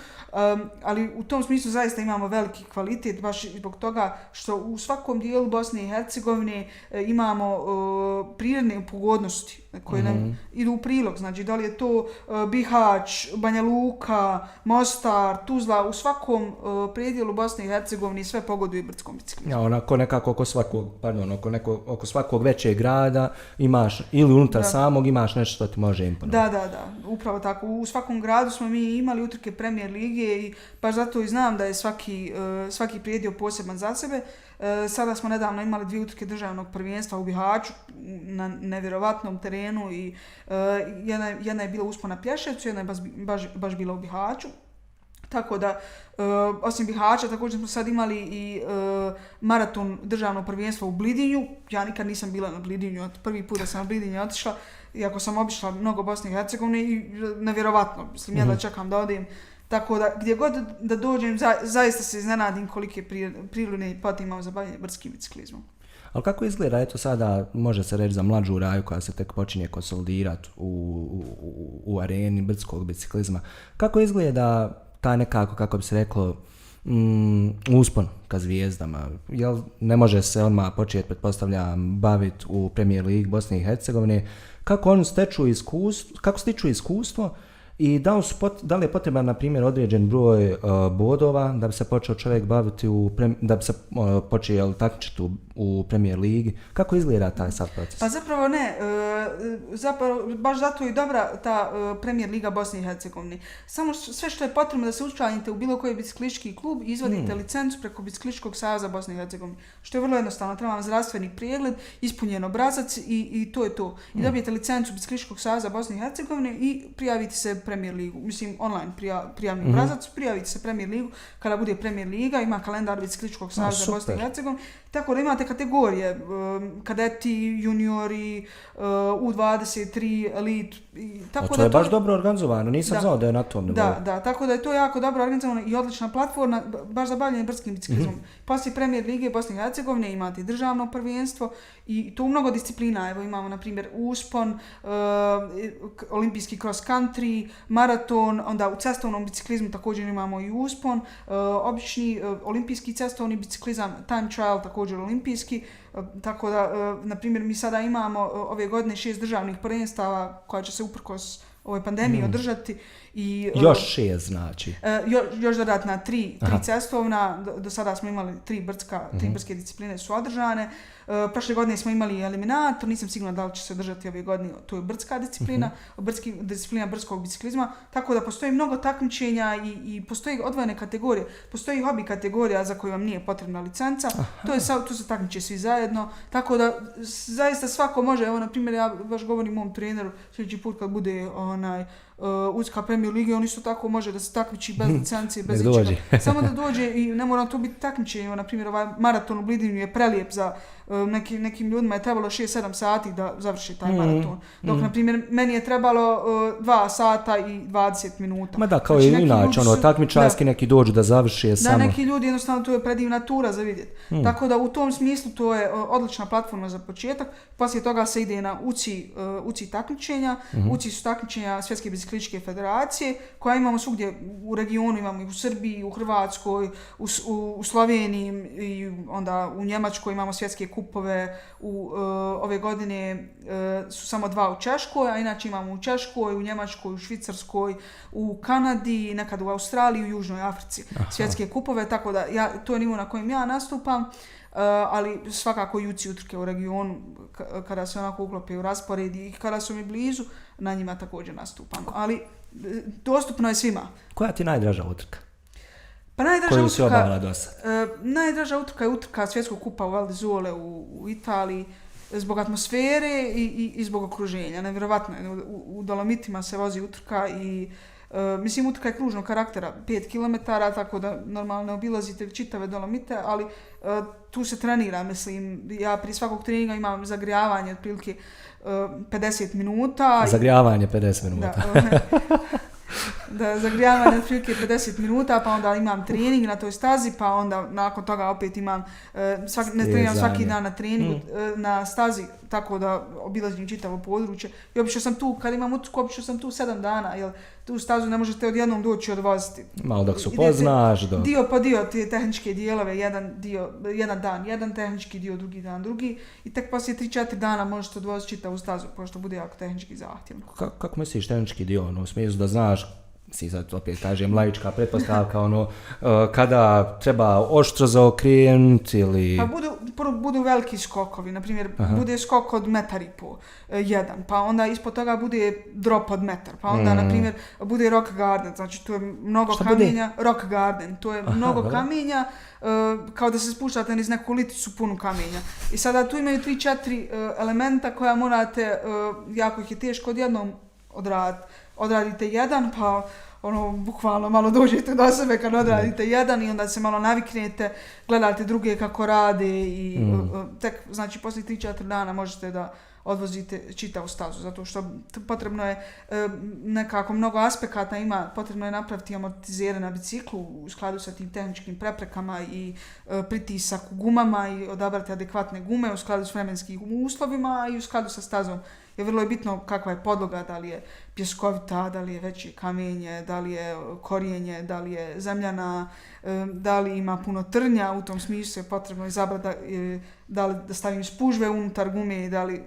ali u tom smislu zaista imamo veliki kvalitet baš zbog toga što u svakom dijelu Bosne i Hercegovine imamo prirodne pogodnosti koje nam idu u prilog. Znači da li je to Bihać, Banja Luka, Mostar, Tuzla, u svakom predjelu Bosne i Hercegovine sve pogoduje brdskom biciklizmu. Ja, onako nekako oko svakog većeg grada imaš, ili unutar samog imaš nešto što ti može imponovati. Da, upravo tako. U svakom gradu smo mi imali utrke Premier lige i baš zato i znam da je svaki predjel poseban za sebe. Sada smo nedavno imali 2 utrke državnog prvenstva u Bihaću na nevjerovatnom terenu i jedna je bila uspon na Plješevcu, jedna je baš bila u Bihaću. Tako da, osim Bihaća, također smo sad imali i maraton državnog prvenstva u Blidinju. Ja nikad nisam bila na Blidinju, prvi put da sam na Blidinju otišla, iako sam obišla mnogo Bosne i Hercegovine i nevjerovatno, mislim, jedva čekam da odem. Tako da, gdje god da dođem, zaista se iznenadim kolike prirodne pote imamo za bavljanje brdskim biciklizmom. Ali kako izgleda, eto sada može se reći za mlađu Raju koja se tek počinje konsolidirati u areni brdskog biciklizma, kako izgleda ta nekako, kako bi se reklo, uspon ka zvijezdama? Jel ne može se odmah početi, pretpostavljam, baviti u Premier League Bosne i Hercegovine? Kako oni stiču iskustvo i da li je potreban, na primjer, određen broj bodova da bi se počeo čovjek baviti da bi se počeo takmičiti u Premier Ligi? Kako izgleda taj sad proces? Pa zapravo ne, baš zato je dobra ta Premier Liga Bosne i Hercegovine. Samo sve što je potrebno da se učlanite u bilo koji biciklistički klub i izvadite licencu preko Biciklističkog saveza Bosne i Hercegovine. Što je vrlo jednostavno, treba vam zdravstveni pregled, ispunjen obrazac i to je to. I dobijete licencu Biciklističkog saveza Bosne i Hercegovine i prijavite se Premier Ligu. Mislim, online prijavni obrazac, prijavite se Premier Ligu. Kada bude Premier Liga, ima kalendar Biciklističkog saveza Bosne i Hercegovine. Tako da imate kategorije, kadeti, juniori, U23, elit. To je baš dobro organizovano, nisam znao da je na tom nivou. Da, tako da je to jako dobro organizovano i odlična platforma, baš za bavljanje brdskim biciklizmom. Poslije Premier Lige Bosne i Hercegovine imate državno prvenstvo i to u mnogo disciplina. Evo imamo, na primjer, uspon, olimpijski cross country, maraton, onda u cestovnom biciklizmu također imamo i uspon, obični olimpijski cestovni biciklizam, time trial također olimpijski, tako da, na primjer, mi sada imamo ove godine 6 državnih prvenstava koja će se uprkos ovoj pandemiji održati. I, još 6 znači? Još dodatna 3 cestovna, do sada smo imali 3 brdske discipline su održane. Prošle godine smo imali eliminator, nisam sigurna da li će se održati ove godine, to je brdska disciplina, disciplina brdskog biciklizma, tako da postoji mnogo takmičenja i postoji odvojene kategorije, postoji hobi kategorija za koju vam nije potrebna licenca, tu se takmiče svi zajedno, tako da zaista svako može, evo na primjer ja baš govorim mom treneru, sljedeći put kad bude uska Premier Lige, on isto tako može da se takmiči bez licencije, bez ičega. Samo da dođe i ne mora to biti takmičenje. Na primjer, ovaj maraton u Blidinju je prelijep za nekim ljudima je trebalo 6-7 sati da završi taj maraton. Dok, na primjer, meni je trebalo 2 sata i 20 minuta. Ma da, kao znači, i inače, takmičarski neki dođu da završi samo. Da, neki ljudi jednostavno to je predivna tura za vidjeti. Tako da u tom smislu to je odlična platforma za početak. Poslije toga se ide na UCI takmičenja. UCI su takmičenja Svjetske biciklističke federacije koja imamo svugdje u regionu, imamo i u Srbiji, u Hrvatskoj, u Sloveniji i onda u Njemačkoj imamo svjetske kupove. Ove godine su samo 2 u Češkoj, a inače imamo u Češkoj, u Njemačkoj, u Švicarskoj, u Kanadi, nekad u Australiji i u Južnoj Africi svjetske kupove, tako da to je nivo na kojem ja nastupam. Ali svakako UCI utrke u regionu kada se onako uklope u raspored i kada su mi blizu, na njima također nastupam. Ali dostupno je svima. Koja ti je najdraža utrka? Pa koju si obavila do sad? Najdraža utrka je utrka Svjetskog kupa u Val di Sole u Italiji, zbog atmosfere i zbog okruženja. Nevjerovatno je, u Dolomitima se vozi utrka i mislim, utrka je kružnog karaktera, 5 km, tako da normalno obilazite čitave Dolomite, ali tu se trenira, mislim, ja prije svakog treninga imam zagrijavanje otprilike 50 minuta. Zagrijavanje 50 minuta. Da zagrijavanje otprilike 50 minuta, pa onda imam trening na toj stazi, pa onda nakon toga opet imam, ne treniram svaki dan na treningu, na stazi, tako da obilazim čitavo područje. I obično sam tu, kad imam utrku, obično sam tu 7 dana, jer tu stazu ne možete odjednom doći i odvoziti. Malo dok se upoznaš. Dio po dio te tehničke dijelove, jedan dan, jedan tehnički dio, drugi dan, drugi. I tek poslije 3-4 dana možete odvoziti čitavu stazu, pošto bude jako tehnički zahtjevno. Kako misliš tehnički dio, u smislu da znaš, sad opet kažem, laička pretpostavka, kada treba oštro zaokrenuti ili... Pa budu veliki skokovi, na primjer, bude skok od 1,5 jedan, pa onda ispod toga bude drop od metar, pa onda, na primjer, bude rock garden, znači tu je mnogo kamenja, rock garden, tu je mnogo kamenja, kao da se spuštate niz neku liticu punu kamenja. I sada tu imaju 3-4 elementa koja morate, jako ih je teško odjednom odraditi. Odradite jedan, pa bukvalno malo dođete do sebe kad odradite jedan i onda se malo naviknete, gledate druge kako rade i tek, znači, poslije 3-4 dana možete da odvozite čitavu stazu, zato što potrebno je nekako mnogo aspekata ima, potrebno je napraviti amortizere na biciklu u skladu sa tim tehničkim preprekama i pritisak u gumama i odabrati adekvatne gume u skladu s vremenskim uslovima i u skladu sa stazom. Jer vrlo je bitno kakva je podloga, da li je pjeskovita, da li je veće kamenje, da li je korijenje, da li je zemljana, da li ima puno trnja, u tom smislu je potrebno izabrati da li da stavim spužve unutar gume, da li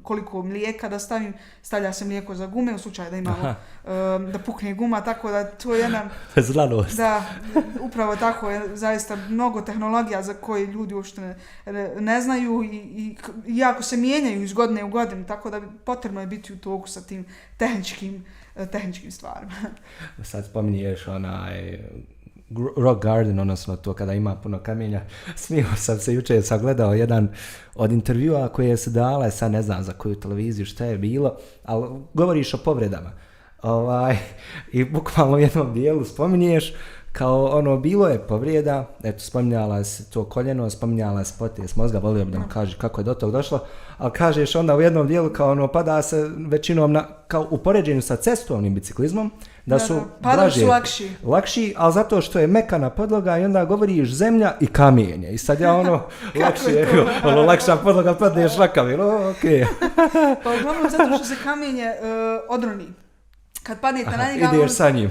koliko mlijeka da stavim, stavlja se mlijeko za gume u slučaju da imamo da pukne guma, tako da to je jedan... Zlanost. Da, upravo tako je zaista mnogo tehnologija za koje ljudi uopšte ne znaju i jako se mijenjaju iz godine u godinu, tako da potrebno je biti u toku sa tim tehničkim stvarima. Sad spominješ rock garden, odnosno to kada ima puno kamenja. Smio sam se jučer, sam gledao jedan od intervjua koje se dale, sad ne znam za koju televiziju, šta je bilo, ali govoriš o povredama. I bukvalno u jednom dijelu spominješ kao bilo je povrijeda, eto, spominjala se to koljeno, spominjala se potez mozga, volio bi da mi kažeš kako je do tog došlo, ali kažeš onda u jednom dijelu kao pada se većinom kao u poređenju sa cestovnim biciklizmom, da su blaže, lakši, ali zato što je mekana podloga i onda govoriš zemlja i kamenje. I sad ja lakša podloga, padneš lakavi, okej. Pa uglavnom zato što se kamenje odroni. Kad padnete na njega... Ideš sa njim.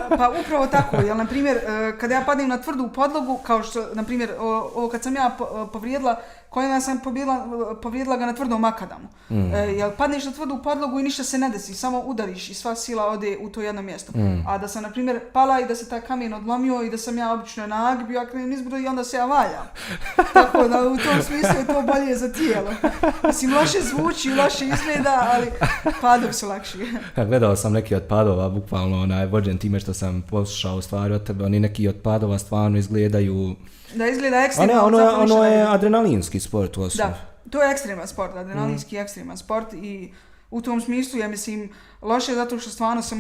Pa upravo tako, jer na primjer, kada ja padnem na tvrdu podlogu, kao što, na primjer, ovo kad sam ja povrijedila, kojima sam povrijedila ga na tvrdom makadamu. Jer padneš na tvrdu podlogu i ništa se ne desi, samo udariš i sva sila ode u to jedno mjesto. A da sam, na primjer, pala i da se taj kamen odlomio i da sam ja obično nag, bio krenem nizbrdo i onda se ja valjam. Tako da u tom smislu je to bolje za tijelo. Mislim, loše zvuči, loše izgleda, ali padovi su lakši. Gledao sam neki od padova, bukvalno vođen time što sam poslušao stvari od tebe, oni neki od padova stvarno izgledaju... Da izgleda ekstremno. Ono je adrenalinski sport u osnovi. Da, to je ekstreman sport, adrenalinski ekstreman sport i u tom smislu ja mislim loše zato što stvarno se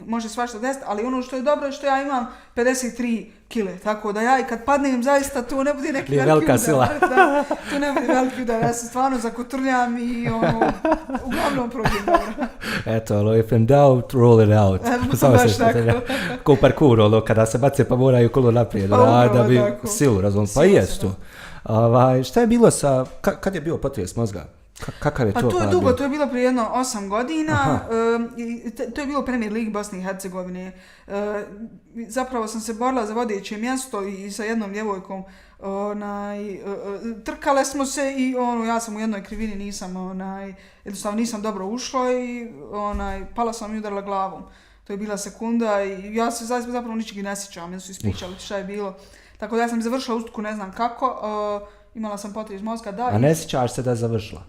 može svašta desiti, ali ono što je dobro je što ja imam 53 kile, tako da ja i kad padnem zaista to ne bude neki veliki udar. Da, to ne bude veliki udar, ja se stvarno zakotrljam i uglavnom prođem dobro. Eto, if in doubt, roll it out. Baš tako. Ko u parkouru, kada se bace pa moraju kolo naprijed, da bi silu razumio. Pa jest to. Šta je bilo sa, kad je bio potres mozga? Kakav je to? Pa to je dugo, to je bilo prije 8 godina, to je bilo Premier League Bosne i Hercegovine. Zapravo sam se borila za vodeće mjesto i sa jednom djevojkom trkale smo se i ja sam u jednoj krivini jednostavno nisam dobro ušla i pala sam i udarila glavom. To je bila sekunda i ja se zapravo ničeg ne sjećam, jer su ispričali šta je bilo. Tako da ja sam završila ustuku ne znam kako, imala sam potres mozga, da. A ne sjećaš se da je završila?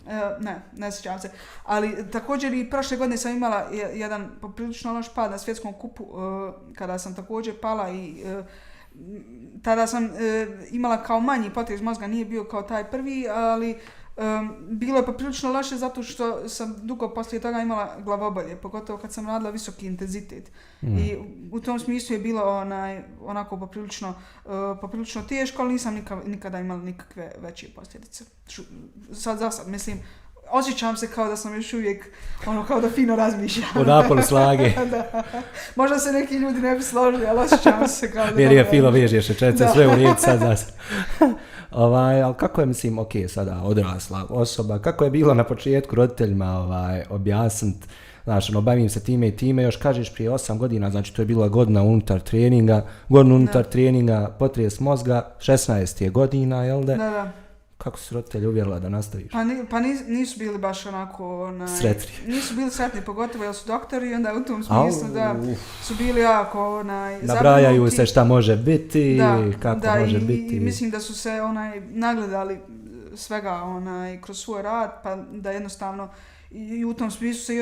Ne sjećam se. Ali također i prošle godine sam imala jedan poprilično loš pad na svjetskom kupu, kada sam također pala i tada sam imala kao manji potres mozga, nije bio kao taj prvi, ali bilo je poprilično loše zato što sam dugo poslije toga imala glavobolje, pogotovo kad sam radila visoki intenzitet. I u tom smislu je bilo onako poprilično teško, ali nisam nikada imala nikakve veće posljedice. Za sad, mislim, osjećam se kao da sam još uvijek, kao da fino razmišljam. U naponu snage. Da. Možda se neki ljudi ne bi složili, ali osjećam se kao da... Jer je filo vežeš rečenice, sve u riječ sad zas. Ali kako je, mislim, sada odrasla osoba, kako je bilo na početku roditeljima objasniti, znaš, bavim se time i time, još kažeš prije 8 godina, znači to je bila godina unutar treninga, potres mozga, 16 je godina, jel da? Da. Kako si roditelji uvjerila da nastaviš? Pa nisu bili baš onako... Sretni. Nisu bili sretni, pogotovo jer su doktori i onda u tom smislu da su bili jako nabrajaju se šta može biti, kako može biti. I mislim da su se nagledali svega kroz svoj rad, pa da jednostavno i u tom smislu se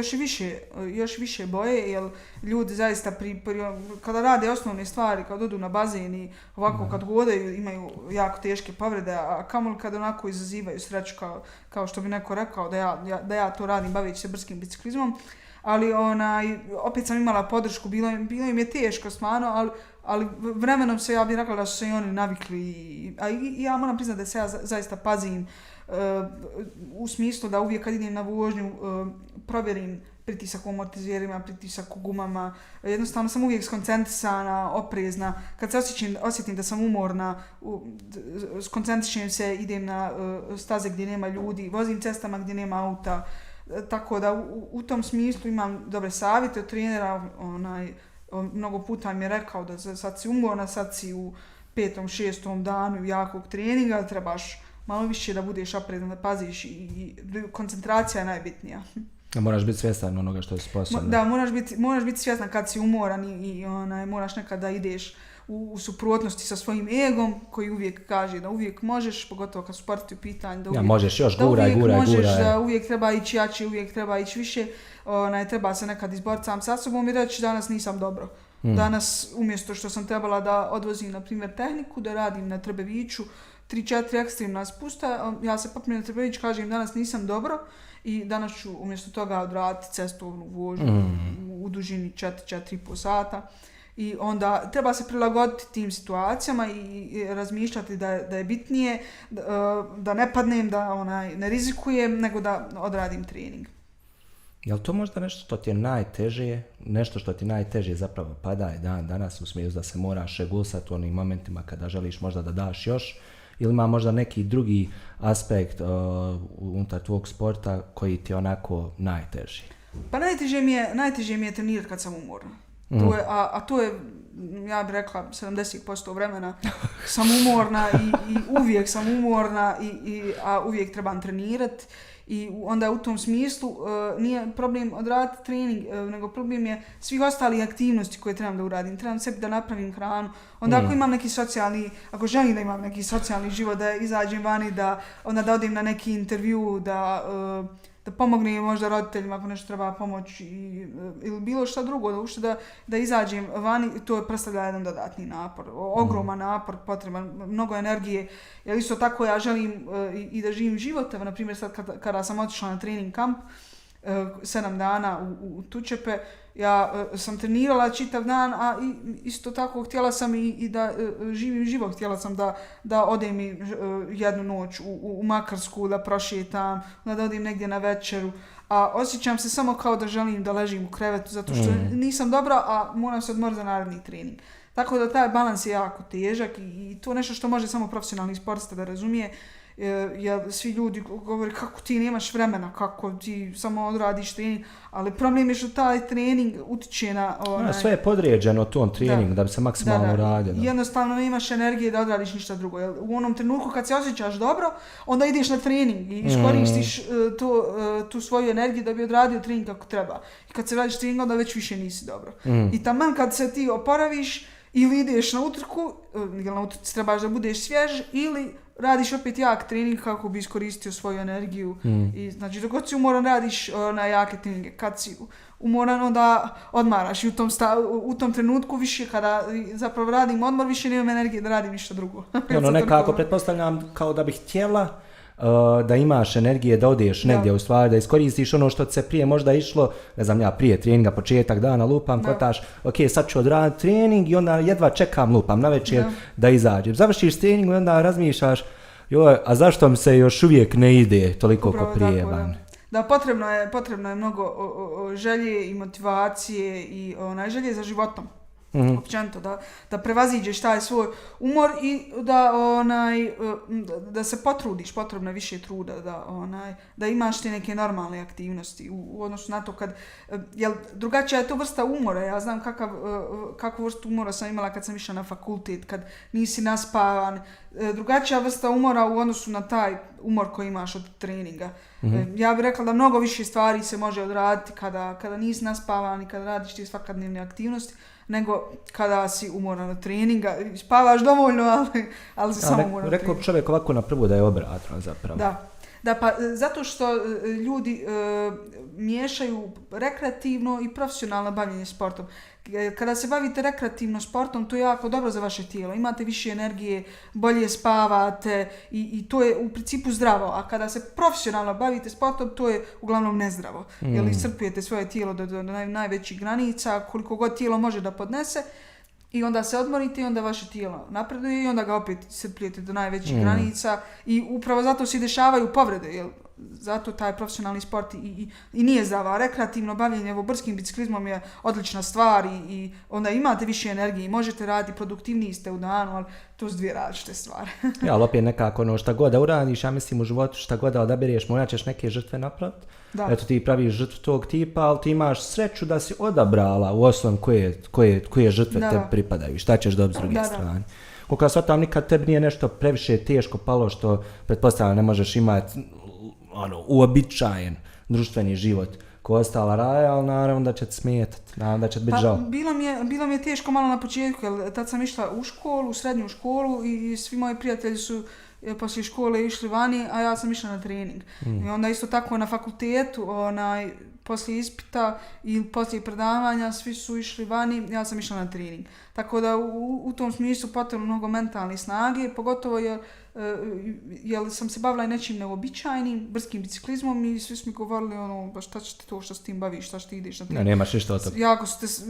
još više boje, jer ljudi zaista kada rade osnovne stvari, kad odu na bazen i ovako kad hodaju imaju jako teške povrede, a kamoli kad onako izazivaju sreću kao što bi neko rekao da ja to radim baveći se brskim biciklizmom, ali opet sam imala podršku, bilo im je teško stvarno, ali vremenom se, ja bih rekla da su se i oni navikli i ja moram priznati da se ja zaista pazim u smislu da uvijek kad idem na vožnju provjerim pritisak u amortizerima, pritisak u gumama, jednostavno sam uvijek skoncentrisana, oprezna, kad se osjetim da sam umorna, skoncentrišem se, idem na staze gdje nema ljudi, vozim cestama gdje nema auta, tako da u tom smislu imam dobre savjete od trenera, mnogo puta mi je rekao da sad si umorna, sad si u 5. 6. danu jakog treninga, trebaš malo više da budeš oprezan, da paziš i koncentracija je najbitnija. Moraš biti svjestan onoga što si sposobna. Da, moraš biti svjestan kad si umoran i moraš nekad da ideš u suprotnosti sa svojim egom koji uvijek kaže da uvijek možeš, pogotovo kad su sporti u pitanju, da uvijek, možeš još, guraj. Da uvijek treba ići jače, uvijek treba ići više, treba se nekad izboriti sam sa sobom i reći danas nisam dobro. Danas umjesto što sam trebala da odvozim na primjer tehniku, da radim na Trbeviću 3-4 ekstremna spusta, ja se popnem na Trbević, kažem danas nisam dobro i danas ću umjesto toga odraditi cestovnu vožnju u dužini 4-4,5 sata. I onda treba se prilagoditi tim situacijama i razmišljati da je bitnije da ne padnem, da ne rizikujem, nego da odradim trening. Je li to možda nešto što ti je najteže, nešto što ti najteže zapravo pada je danas u smislu da se moraš regulsati u onim momentima kada želiš možda da daš još, ili ima možda neki drugi aspekt unutar tvog sporta koji ti je onako najteži? Pa najteže mi je trenirati kad sam umorna. To je, ja bih rekla, 70% vremena sam umorna i uvijek sam umorna, a uvijek trebam trenirati. I onda u tom smislu nije problem odraditi trening, nego problem je svih ostalih aktivnosti koje trebam da uradim. Trebam sebi da napravim hranu. Onda ako želim da imam neki socijalni život, da izađem vani, da odem na neki intervju, da pomognem možda roditeljima ako nešto treba pomoć ili bilo šta drugo, da izađem vani, to predstavlja jedan dodatni napor, ogroman napor, potreban, mnogo energije, jer isto tako ja želim i da živim život, na primjer sad kada sam otišla na trening kamp, 7 dana u Tučepe, ja sam trenirala čitav dan, a isto tako htjela sam i da živim život, htjela sam da odem i jednu noć u Makarsku, da prošetam, da odem negdje na večeru, a osjećam se samo kao da želim da ležim u krevetu, zato što nisam dobra, a moram se odmoriti za naredni trening. Tako da taj balans je jako težak i to je nešto što može samo profesionalni sportista da razumije, jer svi ljudi govore kako ti nemaš vremena, kako ti samo odradiš trening, ali problem je što taj trening utiče na... sve je podređeno tom treningu da bi se maksimalno radio. Jednostavno nemaš energije da odradiš ništa drugo. Jer u onom trenutku kad se osjećaš dobro, onda ideš na trening i iskoristiš tu svoju energiju da bi odradio trening kako treba. I kad se radiš trening, onda već više nisi dobro. I taman kad se ti oporaviš, ili ideš na utrku, ili na utrci trebaš da budeš svjež, ili radiš opet jak trening kako bi iskoristio svoju energiju. I znači dok god si umoran radiš na jake treninge. Kad si umoran onda odmaraš i u tom trenutku više kada zapravo radim odmor više nemam energije da radim ništa drugo. Nekako pretpostavljam kao da bih htjela da imaš energije da odeš negdje u stvari, da iskoristiš ono što se prije možda išlo, ne znam ja, prije treninga, početak dana, lupam, kotaš, ok, sad ću odraditi trening i onda jedva čekam, lupam navečer da izađem. Završiš trening i onda razmišljaš, joj, a zašto mi se još uvijek ne ide toliko ko prije van? Da, potrebno je mnogo želje i motivacije i želje za životom. Općenito, da prevaziđeš taj svoj umor i da se potrudiš, potrebno je više truda, da imaš te neke normalne aktivnosti u odnosu na to jel drugačija je to vrsta umora. Ja znam kakvu vrstu umora sam imala kad sam išla na fakultet, kad nisi naspavan, drugačija vrsta umora u odnosu na taj umor koji imaš od treninga. Ja bih rekla da mnogo više stvari se može odraditi kada nisi naspavan i kada radiš te svakodnevne aktivnosti, nego kada si umoran od treninga. Spavaš dovoljno, ali si samo umoran od treninga. Rekao čovjek ovako na prvu da je obratno zapravo. Da, pa zato što ljudi miješaju rekreativno i profesionalno bavljenje sportom. Kada se bavite rekreativno sportom, to je jako dobro za vaše tijelo. Imate više energije, bolje spavate i to je u principu zdravo. A kada se profesionalno bavite sportom, to je uglavnom nezdravo. Jer iscrpujete svoje tijelo do najvećih granica, koliko god tijelo može da podnese. I onda se odmorite i onda vaše tijelo napreduje i onda ga opet iscrpljujete do najvećih granica. I upravo zato se dešavaju povrede. Jer zato taj profesionalni sport i nije zdrava. Rekreativno bavljenje brskim biciklizmom je odlična stvar i onda imate više energije i možete raditi, produktivniji ste u danu, ali to su dvije različite stvari. Ja, ali opet nekako šta god da uradiš, ja mislim u životu šta god da odaberiš, morat ćeš neke žrtve napraviti. Eto ti praviš žrtvu tog tipa, ali ti imaš sreću da si odabrala u osnovom koje žrtve te pripadaju, šta ćeš dobiti s druge strane. Koliko ja shvatam, nikad tebi nije nešto previše teško palo što pretpostavljam ne možeš imati uobičajen društveni život ko ostala raja, ali naravno da će te smetati, naravno da će te biti žao. Bilo mi je teško malo na početku, jer tad sam išla u srednju školu i svi moji prijatelji su poslije škole išli vani, a ja sam išla na trening. I onda isto tako na fakultetu, poslije ispita i poslije predavanja, svi su išli vani, ja sam išla na trening. Tako da u tom smislu potrebno mnogo mentalne snage, pogotovo jer sam se bavila i nečim neobičajnim, brskim biciklizmom i svi su mi govorili šta će ti to što s tim baviš, šta ti ideš na trening. Nemaš ništa od toga.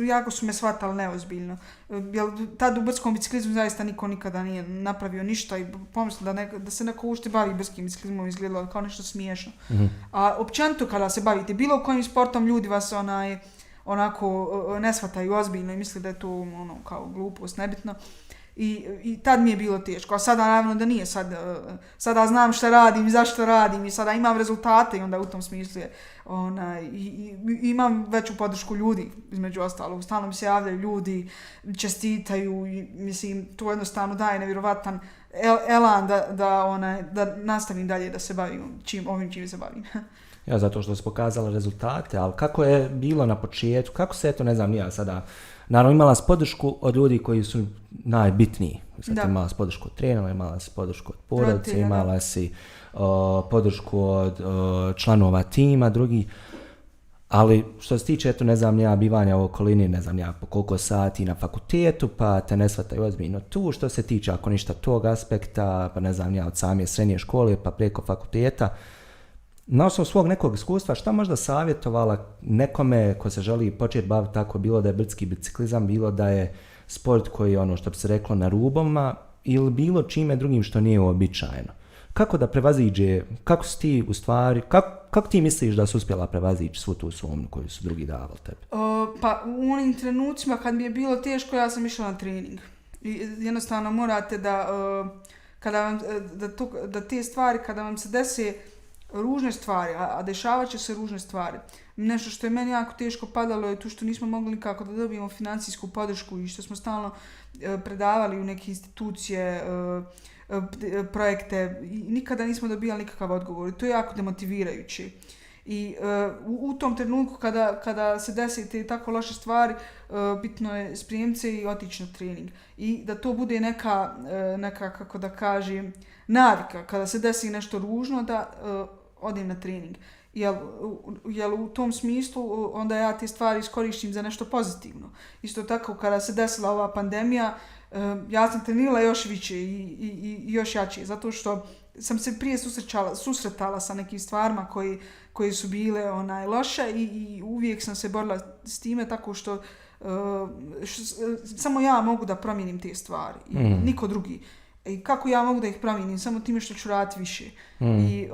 Jako su me shvatali neozbiljno. Jer tad u brskom biciklizmu zaista niko nikada nije napravio ništa i pomislila da se neko ušte bavi brskim biciklizmom izgledalo kao nešto smiješno. A općenito kada se bavite bilo kojim sportom, ljudi vas onako ne shvataju ozbiljno i misle da je to kao glupost, nebitno. I tad mi je bilo teško, a sada naravno da nije, sada znam šta radim i zašto radim i sada imam rezultate i onda u tom smislu imam veću podršku ljudi, između ostalog, stalno mi se javljaju ljudi, čestitaju i mislim to jednostavno daje nevjerovatan elan da nastavim dalje da se bavim čim se bavim. Ja, zato što su pokazala rezultate, ali kako je bilo na početku, kako se ne znam ja sada, naravno imala si podršku od ljudi koji su najbitniji. Imala si podršku od trenera, imala si podršku od porodice, imala si podršku od članova tima, drugih. Ali što se tiče, bivanja u okolini, po koliko sati na fakultetu, pa te ne shvataju ozbiljno tu. Što se tiče, ako ništa tog aspekta, pa od same srednje škole, pa preko fakulteta, na osnovu svog nekog iskustva, šta možda savjetovala nekome ko se želi početi baviti tako, bilo da je brdski biciklizam, bilo da je sport koji je što bi se reklo na rubovima ili bilo čime drugim što nije uobičajeno. Kako da prevaziđe, kako si ti u stvari, kako ti misliš da si uspjela prevazići svu tu sumnju koju su drugi davali tebi? Pa u onim trenucima kad mi je bilo teško, ja sam išla na trening. I jednostavno morate da te stvari, kada vam se desi ružne stvari, a dešavat će se ružne stvari. Nešto što je meni jako teško padalo je to što nismo mogli nikako da dobijemo financijsku podršku i što smo stalno predavali u neke institucije, projekte i nikada nismo dobijali nikakav odgovor. I to je jako demotivirajuće. I u tom trenutku kada se desite tako loše stvari, bitno je sprijemiti se i otići na trening. I da to bude neka kako da kažem, navika. Kada se desi nešto ružno, da odem na trening. Jer u tom smislu onda ja te stvari iskoristim za nešto pozitivno. Isto tako kada se desila ova pandemija, ja sam trenirala još više i još jače, zato što sam se prije susretala sa nekim stvarima koje su bile loše i uvijek sam se borila s time tako što samo ja mogu da promijenim te stvari i niko drugi. I kako ja mogu da ih promijenim? Samo time što ću raditi više. I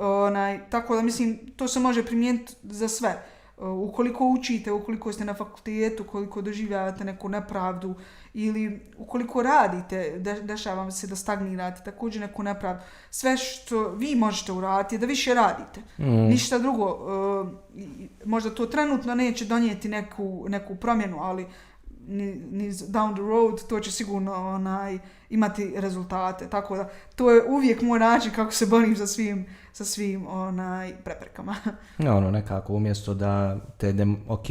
tako da mislim, to se može primijeniti za sve. Ukoliko učite, ukoliko ste na fakultetu, ukoliko doživljavate neku nepravdu ili ukoliko radite, dešava vam se da stagnirate, također neku nepravdu. Sve što vi možete uraditi je da više radite. Ništa drugo. Možda to trenutno neće donijeti neku promjenu, ali ni down the road to će sigurno imati rezultate. Tako da to je uvijek moj način kako se borim sa svim preprekama. Nekako umjesto da te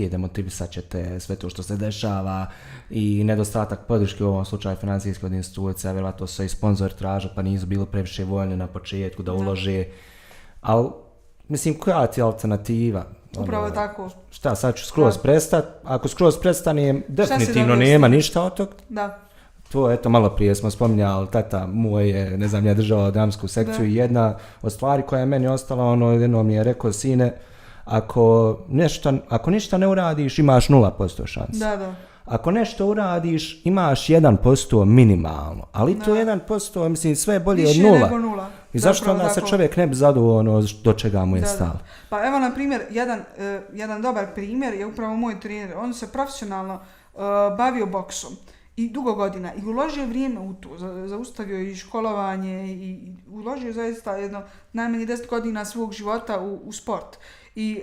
demotivisat ćete sve to što se dešava i nedostatak podrške u ovom slučaju financijske od institucija, vjerojatno su i sponzori traže pa nisu bili previše voljni na početku da ulože. Ali mislim, koja ti je alternativa? Upravo tako. Šta, sad ću skroz prestati? Ako skroz prestanem, definitivno nema ništa od toga. Da. To, eto, malo prije smo spominjali, tata moj je, ne znam, ja držao dramsku sekciju i jedna od stvari koja je meni ostala, jednom mi je rekao, sine, ako ništa ne uradiš, imaš 0% šanse. Da. Ako nešto uradiš, imaš 1% minimalno, ali to 1%, mislim, sve je bolje više od 0. Nego 0. I zašto onda se čovjek ne bi zadovoljno do čega mu je stalo? Pa evo, na primjer, jedan dobar primjer je upravo moj trener. On se profesionalno bavio boksom i dugo godina i uložio vrijeme u to. Zaustavio i školovanje i uložio zaista najmanje 10 godina svog života u sport. I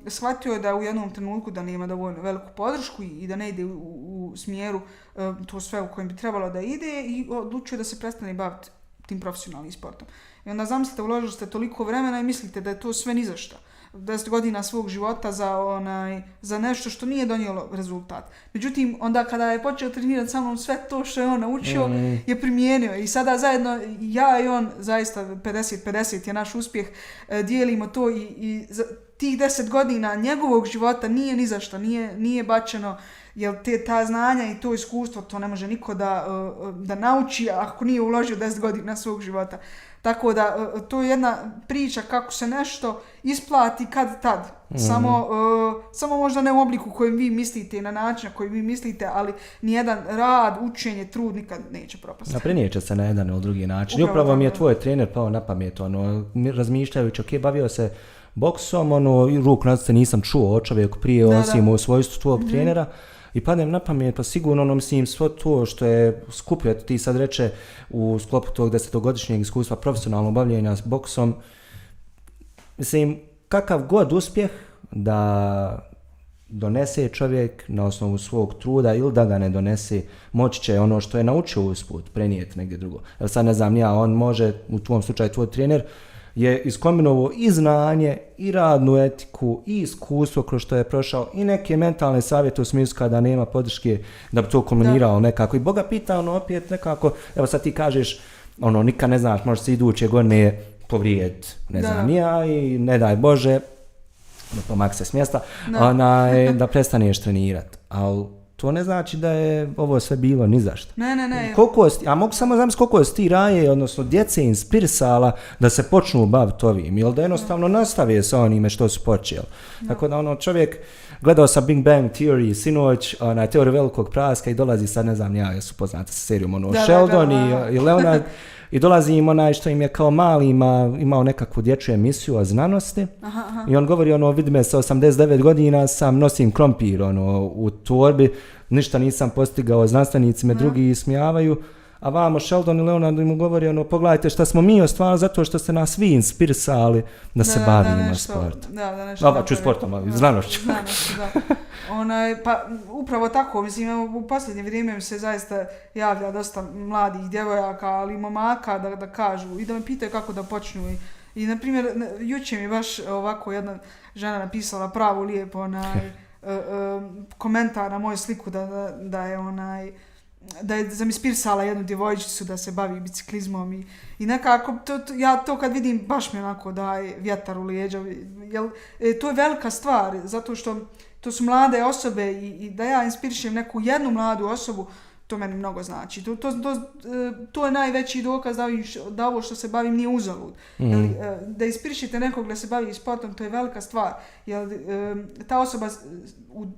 shvatio je da u jednom trenutku da nema dovoljno veliku podršku i da ne ide u smjeru to sve u kojem bi trebalo da ide i odlučio da se prestane baviti tim profesionalnim sportom. I onda zamislite, uložili ste toliko vremena i mislite da je to sve ni za šta. 10 godina svog života za nešto što nije donijelo rezultat. Međutim, onda kada je počeo trenirati sa mnom, sve to što je on naučio je primijenio. I sada zajedno ja i on, zaista 50-50 je naš uspjeh, dijelimo to i za tih 10 godina njegovog života nije ni za šta, nije bačeno, jer ta znanja i to iskustvo, to ne može niko da nauči ako nije uložio 10 godina svog života. Tako da, to je jedna priča kako se nešto isplati kad tad. Samo možda ne u obliku kojem vi mislite i na način na koji vi mislite, ali nijedan rad, učenje, trud nikad neće propasti. Prinijeće se na jedan ili drugi način. I upravo mi je tvoj trener pao na pamet, razmišljajući, ok, bavio se boksom, ruku nadice nisam čuo o čovjeku prije, osim u svojstvu tvojeg trenera. I padnem na pamet, pa sigurno mislim svo to što je skupio, ti sad reče u sklopu tog 10-godišnjeg iskustva profesionalnog bavljenja s boksom, mislim, kakav god uspjeh da donese čovjek na osnovu svog truda ili da ga ne donese, moći će ono što je naučio usput prenijeti negdje drugo. Jer sad ne znam ja, on može, u tvom slučaju tvoj trener, je iskombinovao i znanje, i radnu etiku, i iskustvo kroz što je prošao, i neke mentalne savjete u smislu kada nema podrške da bi to kombinirao nekako. I Boga pita opet nekako, evo sad ti kažeš, nikad ne znaš, može se iduće godine povrijediti, ne znam ja, i ne daj Bože, da pomak se s mjesta, da prestaneš trenirati. Ali to ne znači da je ovo sve bilo ni zašto. Ne. A mogu samo zamisliti koliko si ti raje, odnosno djece inspirisala da se počnu baviti ovim, ili da jednostavno nastave sa onime što su počeli. Tako da čovjek, gledao sam Big Bang Theory sinoć, teoriju velikog praska i dolazi sad, ne znam ja, jesu poznate sa serijom, Sheldon i Leonard, i dolazi im što im je kao mali imao nekakvu dječju emisiju o znanosti. I on govori, vidi me sa 89 godina sam nosim krompir u torbi, ništa nisam postigao, znanstvenici me drugi ismijavaju, a vamo Sheldon i Leonard mu govori, pogledajte šta smo mi ostvarili zato što ste nas vi inspirisali da se bavimo sportom. Ću sportom, ali znanošću. Pa upravo tako, mislim, u posljednje vrijeme mi se zaista javlja dosta mladih djevojaka, ali i momaka da kažu i da me pitaju kako da počnu. I na primjer, jučer mi baš ovako jedna žena napisala pravo lijepo komentar na moju sliku da je zainspirisala jednu djevojčicu da se bavi biciklizmom i nekako ja to kad vidim baš mi onako daje vjetar u lijeđa, jer to je velika stvar, zato što to su mlade osobe i da ja inspirišem neku jednu mladu osobu, to meni mnogo znači. To je najveći dokaz da ovo što se bavim nije uzalud. Da inspirišete nekog da se bavi sportom, to je velika stvar. Jer ta osoba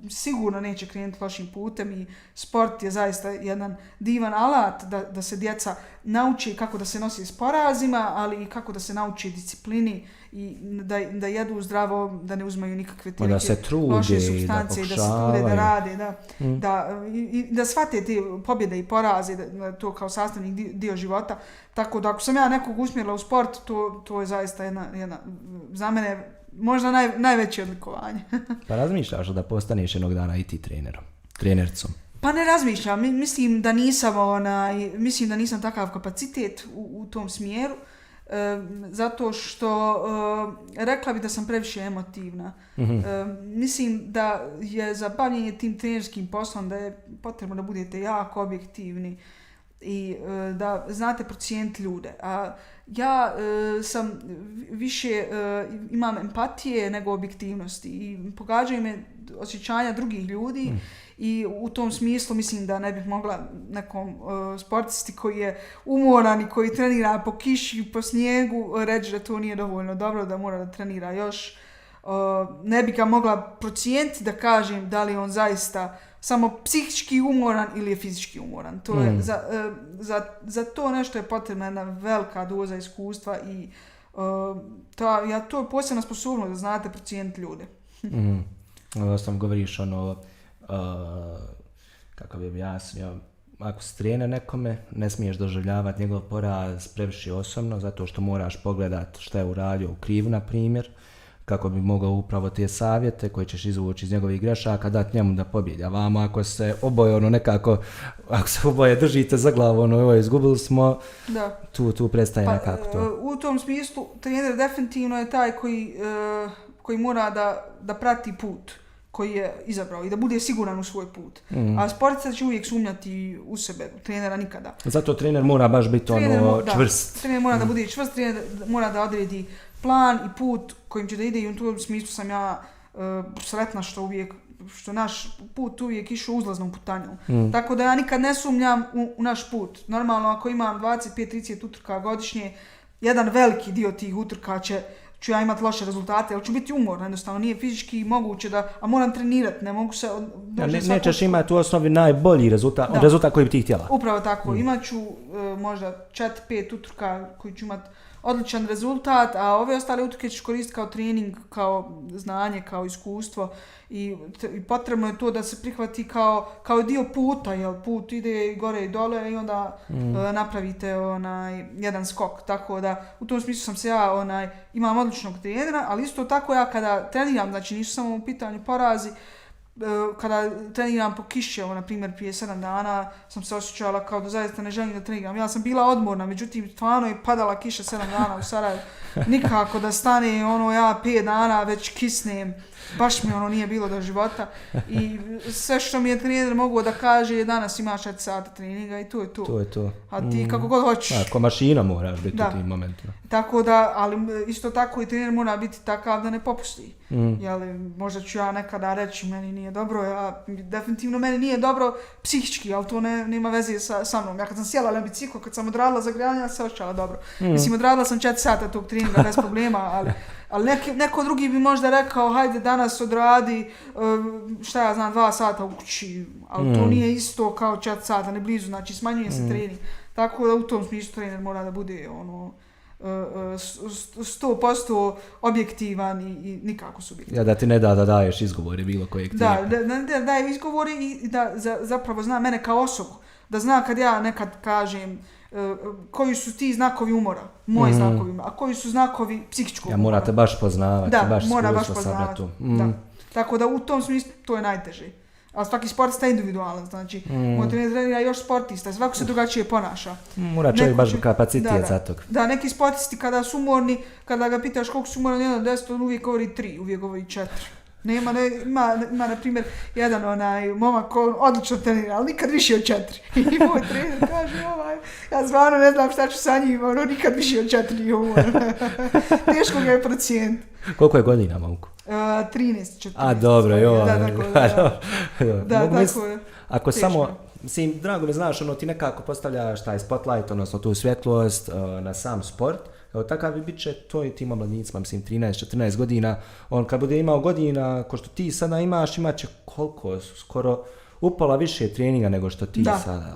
sigurno neće krenuti lošim putem i sport je zaista jedan divan alat da se djeca nauči kako da se nosi s porazima, ali i kako da se nauči disciplini i da jedu zdravo, da ne uzmaju nikakve te loše supstancije, da se trude, da rade, da shvate te pobjede i poraze, to kao sastavni dio života. Tako da ako sam ja nekog usmjerila u sport, to je zaista jedna za mene možda najveće odlikovanje. Pa razmišljaš da postaneš jednog dana i ti trenercom? Pa ne razmišljam, mislim da nisam takav kapacitet u tom smjeru, zato što rekla bi da sam previše emotivna. Mislim da je za bavljenje tim trenerskim poslom da je potrebno da budete jako objektivni i da znate procijeniti ljude. A ja sam više imam empatije nego objektivnosti i pogađaju me osjećanja drugih ljudi i u tom smislu mislim da ne bih mogla nekom sportisti koji je umoran i koji trenira po kiši i po snijegu reći da to nije dovoljno dobro, da mora da trenira još. Ne bih ga mogla procijeniti da kažem da li on zaista samo psihički umoran ili je fizički umoran. To je, za to nešto je potrebna jedna velika doza iskustva i to je posebna sposobnost da znate procijeniti ljude. Sam govoriš kako bi objasnio, ako si trener nekome, ne smiješ doživljavati njegov poraz previše osobno, zato što moraš pogledati šta je uradio u krivu, na primjer, kako bi mogao upravo te savjete koje ćeš izvući iz njegovih grešaka dati njemu da pobjedi. A vamo ako se oboje ako se oboje držite za glavu, izgubili smo, tu prestaje nekako to. U tom smislu trener definitivno je taj koji mora da prati put koji je izabrao i da bude siguran u svoj put. A sportista će uvijek sumnjati u sebe, trenera nikada. Zato trener mora baš biti čvrst. Trener mora da bude čvrst, trener mora da odredi plan i put kojim će da ide i u tom smislu sam ja sretna što naš put uvijek išao uzlaznom putanjom. Tako da ja nikad ne sumnjam u naš put. Normalno ako imam 25-30 utrka godišnje, jedan veliki dio tih utrka ću ja imati loše rezultate, ali ću biti umorna, jednostavno nije fizički moguće a moram trenirati, ne mogu se... Nećeš imati u osnovi najbolji rezultat koji bi ti htjela. Upravo tako, imat ću možda 4-5 utrka koji ću imati odličan rezultat, a ove ostale utrke ćeš koristiti kao trening, kao znanje, kao iskustvo i potrebno je to da se prihvati kao dio puta, jer put ide gore i dole i onda napravite jedan skok, tako da u tom smislu sam se ja imam odličnog trenera, ali isto tako ja kada treniram, znači nisu samo u pitanju porazi, kada treniram po kiši, na primjer prije 7 dana sam se osjećala kao da zaista ne želim da treniram. Ja sam bila odmorna, međutim stvarno je padala kiša 7 dana u Sarajevu. Nikako da stane, ja 5 dana već kisnem, baš mi nije bilo do života. I sve što mi je trener mogao da kaže, danas imaš 4 sata treninga i to je to. To je to. A ti kako god hoćeš. Ako mašina moraš biti u tim momentima. Tako da, ali isto tako i trener mora biti takav da ne popusti. Možda ću ja nekada reći meni nije dobro, definitivno meni nije dobro psihički, ali to nema veze sa mnom. Ja kad sam sjela na biciklu, kad sam odradila zagrijanje, ja se osjećala dobro. Mislim, odradila sam 4 sata tog treninga bez problema, ali neko drugi bi možda rekao, hajde danas odradi, 2 sata u kući, ali to nije isto kao 4 sata, ne blizu, znači smanjuje se trening. Tako da u tom smislu trener mora da bude 100% objektivan i nikako subjektivan. Ja, da ti ne da daješ izgovore bilo kojeg tipa. Da daje izgovore i da zapravo zna mene kao osobu. Da zna kad ja nekad kažem koji su ti znakovi umora, moji znakovi umora, a koji su znakovi psihičkog umora. Morate baš poznavati, mora baš poznavati. Tako da u tom smislu to je najteže. Ali svaki sportista je individualan, znači moj trener trenira još sportista, svako se drugačije ponaša. Mora čovjek baš kapacitet za tog. Da, neki sportisti kada su umorni, kada ga pitaš koliko su umorni, 1 do 10, on uvijek govori 3, uvijek govori 4. Ima na primjer, jedan momak odlično trenira, ali nikad više od 4. I moj trener kaže, ja stvarno ne znam šta ću sa njim, nikad više od 4. Teško ga je procijeniti. Koliko je godina, momku? 13-14. A, dobro, joj. Tako je. Ako samo, mislim, drago mi znaš, ti nekako postavljaš taj spotlight, odnosno tu svjetlost na sam sport. Evo, takav bi bit će to i tima mladnicima, mislim, 13-14 godina. On kad bude imao godina, ko što ti sada imaš, imat će koliko, skoro upola više treninga nego što ti sada.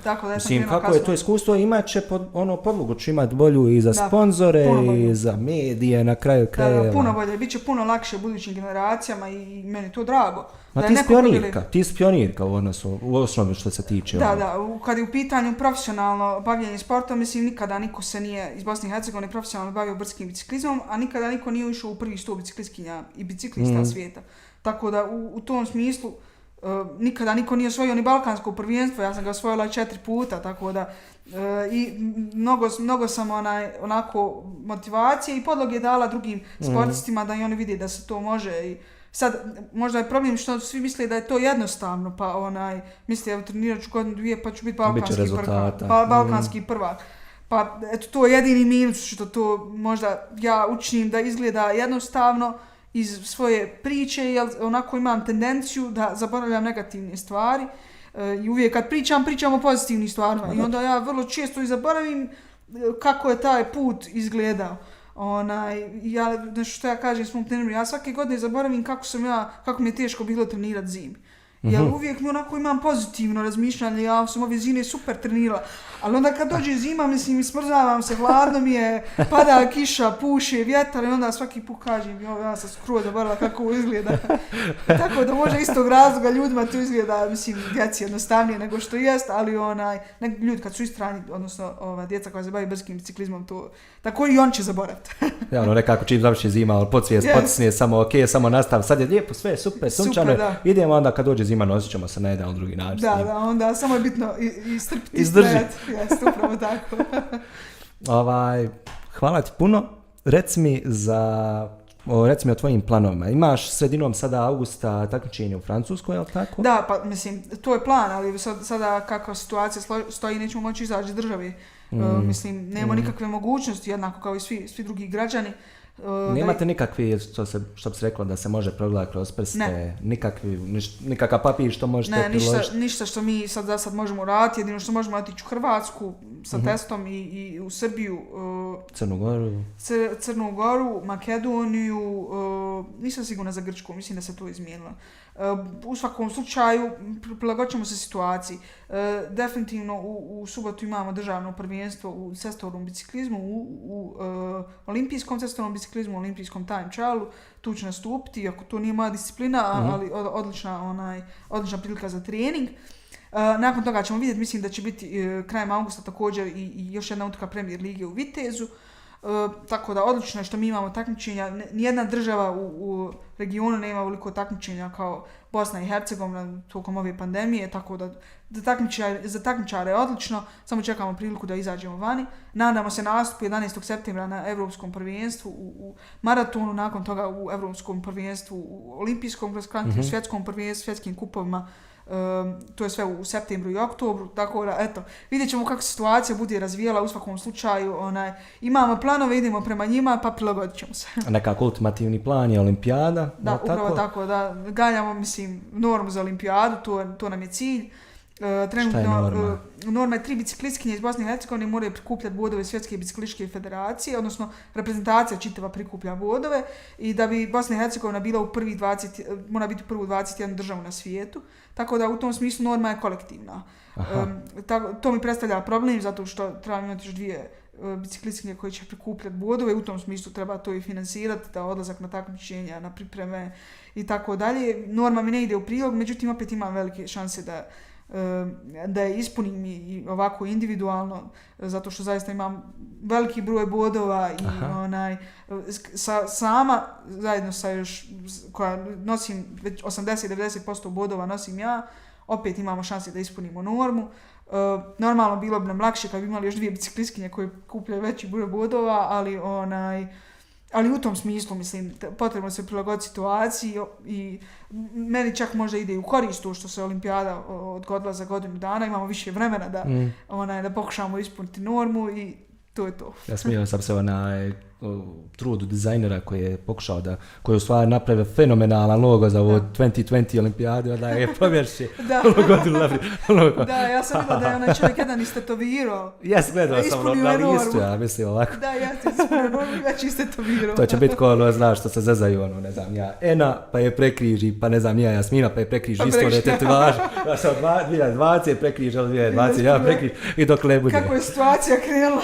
Tako da mislim, kako je to iskustvo, imat će podlogu, će imati bolju i za sponzore i za medije na kraju krajeva. Da, puno bolje, bit će puno lakše budućim generacijama i meni je to drago. Ma ti si pionirka u osnovi što se tiče. Da, kad je u pitanju profesionalno bavljenje sportom, mislim nikada niko se nije iz Bosne i Hercegovine profesionalno bavio brdskim biciklizmom, a nikada niko nije ušao u prvi 100 biciklistkinja i biciklista svijeta. Tako da u tom smislu nikada niko nije osvojio ni balkansko prvenstvo, ja sam ga osvojila 4 puta, tako da i mnogo sam onako motivacije i podloge dala drugim sportistima da i oni vide da se to može. I sad, možda je problem što svi misle da je to jednostavno, pa misle evo trenirat ću godinu dvije pa ću biti balkanski prvak. Pa eto, to je jedini minus što to možda ja učinim da izgleda jednostavno iz svoje priče, jer onako imam tendenciju da zaboravljam negativne stvari i uvijek kad pričam o pozitivnim stvarima i onda ja vrlo često i zaboravim kako je taj put izgledao. Nešto što ja kažem svom treneru, ja svake godine zaboravim kako mi je teško bilo trenirati zimi. Jer uvijek mi onako imam pozitivno razmišljanje, ja sam ove zime super trenirala, ali onda kad dođe zima, mislim, smrzavam se, hladno mi je, pada kiša, puše, vjetar i onda svaki put kažem, ja sam skroz zaboravila kako ovo izgleda. Tako da možda istog razloga ljudima to izgleda, mislim, djeci jednostavnije nego što jest, ali ljudi kad su istrani, odnosno djeca koja se bavi brdskim biciklizmom, to tako i on će zaboraviti. Ja, nekako čim završi zima, ali podsvijest potisne, samo nastav, sad je lijepo, sve super, sunčano, idemo onda kad dođe zima, nosit ćemo se na jedan drugi način. Da, onda samo je bitno izdržati. Jeste, upravo tako. Hvala ti puno. Reci mi o tvojim planovima. Imaš sredinom sada augusta takmičenje u Francuskoj, je li tako? Da, pa mislim, to je plan, ali sada kakva situacija stoji, nećemo moći izaći državi. Mislim, nema nikakve mogućnosti, jednako kao i svi drugi građani. Nemate nikakvi, što bi se reklo, da se može progledati kroz prste, nikakav papir što možete priložiti? Ništa što mi sad možemo raditi, jedino što možemo otići u Hrvatsku sa testom i u Srbiju, Crnu Goru, Makedoniju, nisam sigurna za Grčku, mislim da se to izmijenilo. U svakom slučaju prilagodit ćemo se situaciji. Definitivno u subotu imamo državno prvenstvo u cestovnom biciklizmu, u olimpijskom cestovnom biciklizmu, u olimpijskom time trialu. Tu ću nastupiti, iako to nije moja disciplina, ali odlična prilika za trening. Nakon toga ćemo vidjeti, mislim da će biti krajem augusta također i još jedna utrka Premier lige u Vitezu. Tako da odlično je što mi imamo takmičenja. Nijedna država u regionu nema ovoliko takmičenja kao Bosna i Hercegovina tokom ove pandemije, tako da za takmičare je odlično, samo čekamo priliku da izađemo vani. Nadamo se nastupu 11. septembra na Europskom prvenstvu u maratonu, nakon toga u Europskom prvenstvu, u olimpijskom cross country, svjetskom prvenstvu, svjetskim kupovima. To je sve u septembru i oktobru, tako da eto, vidjet ćemo kako situacija bude razvijala u svakom slučaju, imamo planove, idemo prema njima, pa prilagodit ćemo se. Nekako ultimativni plan je olimpijada? Da, upravo tako, da, ganjamo, mislim, normu za olimpijadu, to nam je cilj. Trenutno, šta je norma? Norma je 3 biciklistkinje iz Bosne i Hercegovine moraju prikupljati bodove Svjetske biciklističke federacije, odnosno reprezentacija čitava prikuplja bodove i da bi Bosna i Hercegovina bila mora biti u prvu 21 državu na svijetu, tako da u tom smislu norma je kolektivna. To mi predstavlja problem zato što trebamo imati još 2 biciklistkinje koje će prikupljati bodove, u tom smislu treba to i financirati, da odlazak na takmičenja, na pripreme i tako dalje. Norma mi ne ide u prilog, međutim opet imam velike šanse da je ispunim i ovako individualno, zato što zaista imam veliki broj bodova i sama zajedno sa još koja nosim već 80-90% bodova nosim ja, opet imamo šanse da ispunimo normu. Normalno bilo bi nam lakše kad bi imali još 2 biciklistkinje koje kupljaju veći broj bodova, ali u tom smislu, mislim, potrebno se prilagoditi situaciji i meni čak možda ide u korist to što se olimpijada odgodila za godinu dana, imamo više vremena da pokušamo ispuniti normu i to je to. Ja smio sam se trudu dizajnera koji je pokušao koji je u stvari napravio fenomenalan logo za ovo 2020 olimpijadu, onda je povjerši logo. Da, ja sam vidjela da je onaj čovjek jedan istetovirao. Jes, gledao sam na listu, ja mislim ovako. Da, ja ti ispunio normu, već istetovirao. To će biti ko znaš što se zezaju, ne znam, ja Ena, pa je prekriži, pa ne znam, ja Jasmina, pa je prekriži istorije tetovaža. Znaš, od 2020 prekriži, od 2020, ja prekriži i dok ne bude. Kako je situacija krenula,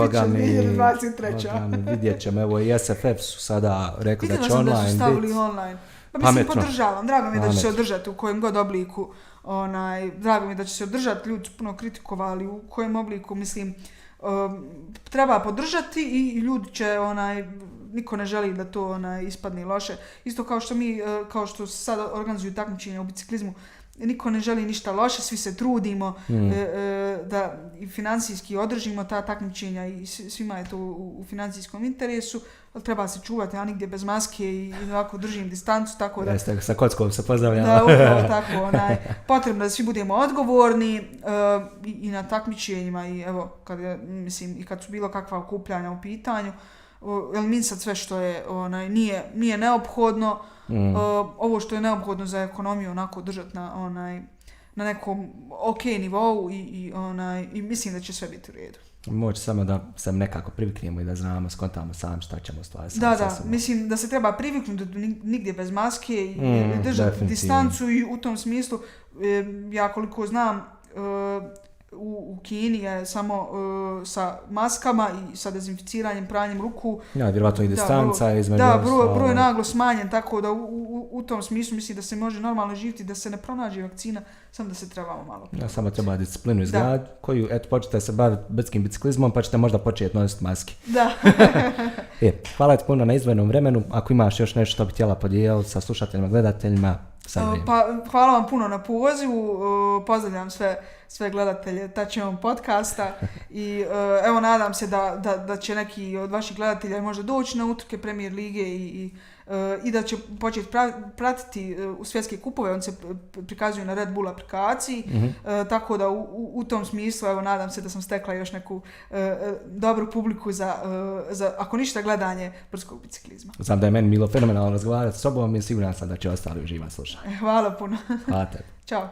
bit će 2023. Vidjet ćemo, evo i SFF su sada rekli da će online biti. Da su stavili online. Pa mislim, podržavam, drago mi je da će se održati u kojem god obliku, drago mi je da će se održati, ljudi su puno kritikovali u kojem obliku, mislim, treba podržati i ljudi će, niko ne želi da to ispadne loše. Isto kao što sad organizuju takmičenja u biciklizmu, niko ne želi ništa loše, svi se trudimo da i financijski održimo ta takmičenja i svima je to u financijskom interesu, ali treba se čuvati, ja nigdje bez maske i ovako držim distancu, tako da... Jeste, sa kockom se pozdravljamo. Da, upravo tako, potrebno da svi budemo odgovorni i na takmičenjima i evo, kad su bilo kakva okupljanja u pitanju, eliminisati sve što je nije neophodno, ovo što je neophodno za ekonomiju onako držati na nekom ok nivou i mislim da će sve biti u redu. Moći samo da se nekako priviknemo i da znamo, skontamo sami šta ćemo stvari. Da, mislim da se treba priviknuti nigdje bez maske i držati distancu i u tom smislu, ja koliko znam, u Kini je samo sa maskama i sa dezinficiranjem, pranjem ruku. Ja, vjerovatno i distanca između. Da, broj je naglo smanjen, tako da u tom smislu mislim da se može normalno živjeti, da se ne pronađe vakcina, samo da se trebamo malo. Ja, samo treba disciplinu izgledati, koju, počnete se baviti brdskim biciklizmom, pa ćete možda početi nositi maske. Da. Hvala ti puno na izdvojenom vremenu. Ako imaš još nešto što bi htjela podijeliti sa slušateljima, gledateljima, hvala vam puno na pozivu, pozdravljam sve gledatelje Tačevom podcasta i evo nadam se da će neki od vaših gledatelja možda doći na utrke Premier lige i da će početi pratiti u svjetske kupove, on se prikazuju na Red Bull aplikaciji, tako da u tom smislu evo nadam se da sam stekla još neku dobru publiku za ako ništa gledanje brdskog biciklizma. Znam da je meni bilo fenomenalno razgovarati s sobom i siguran sam da će ostali uživati slušati. Hvala puno. Hvala tebi. Ćao.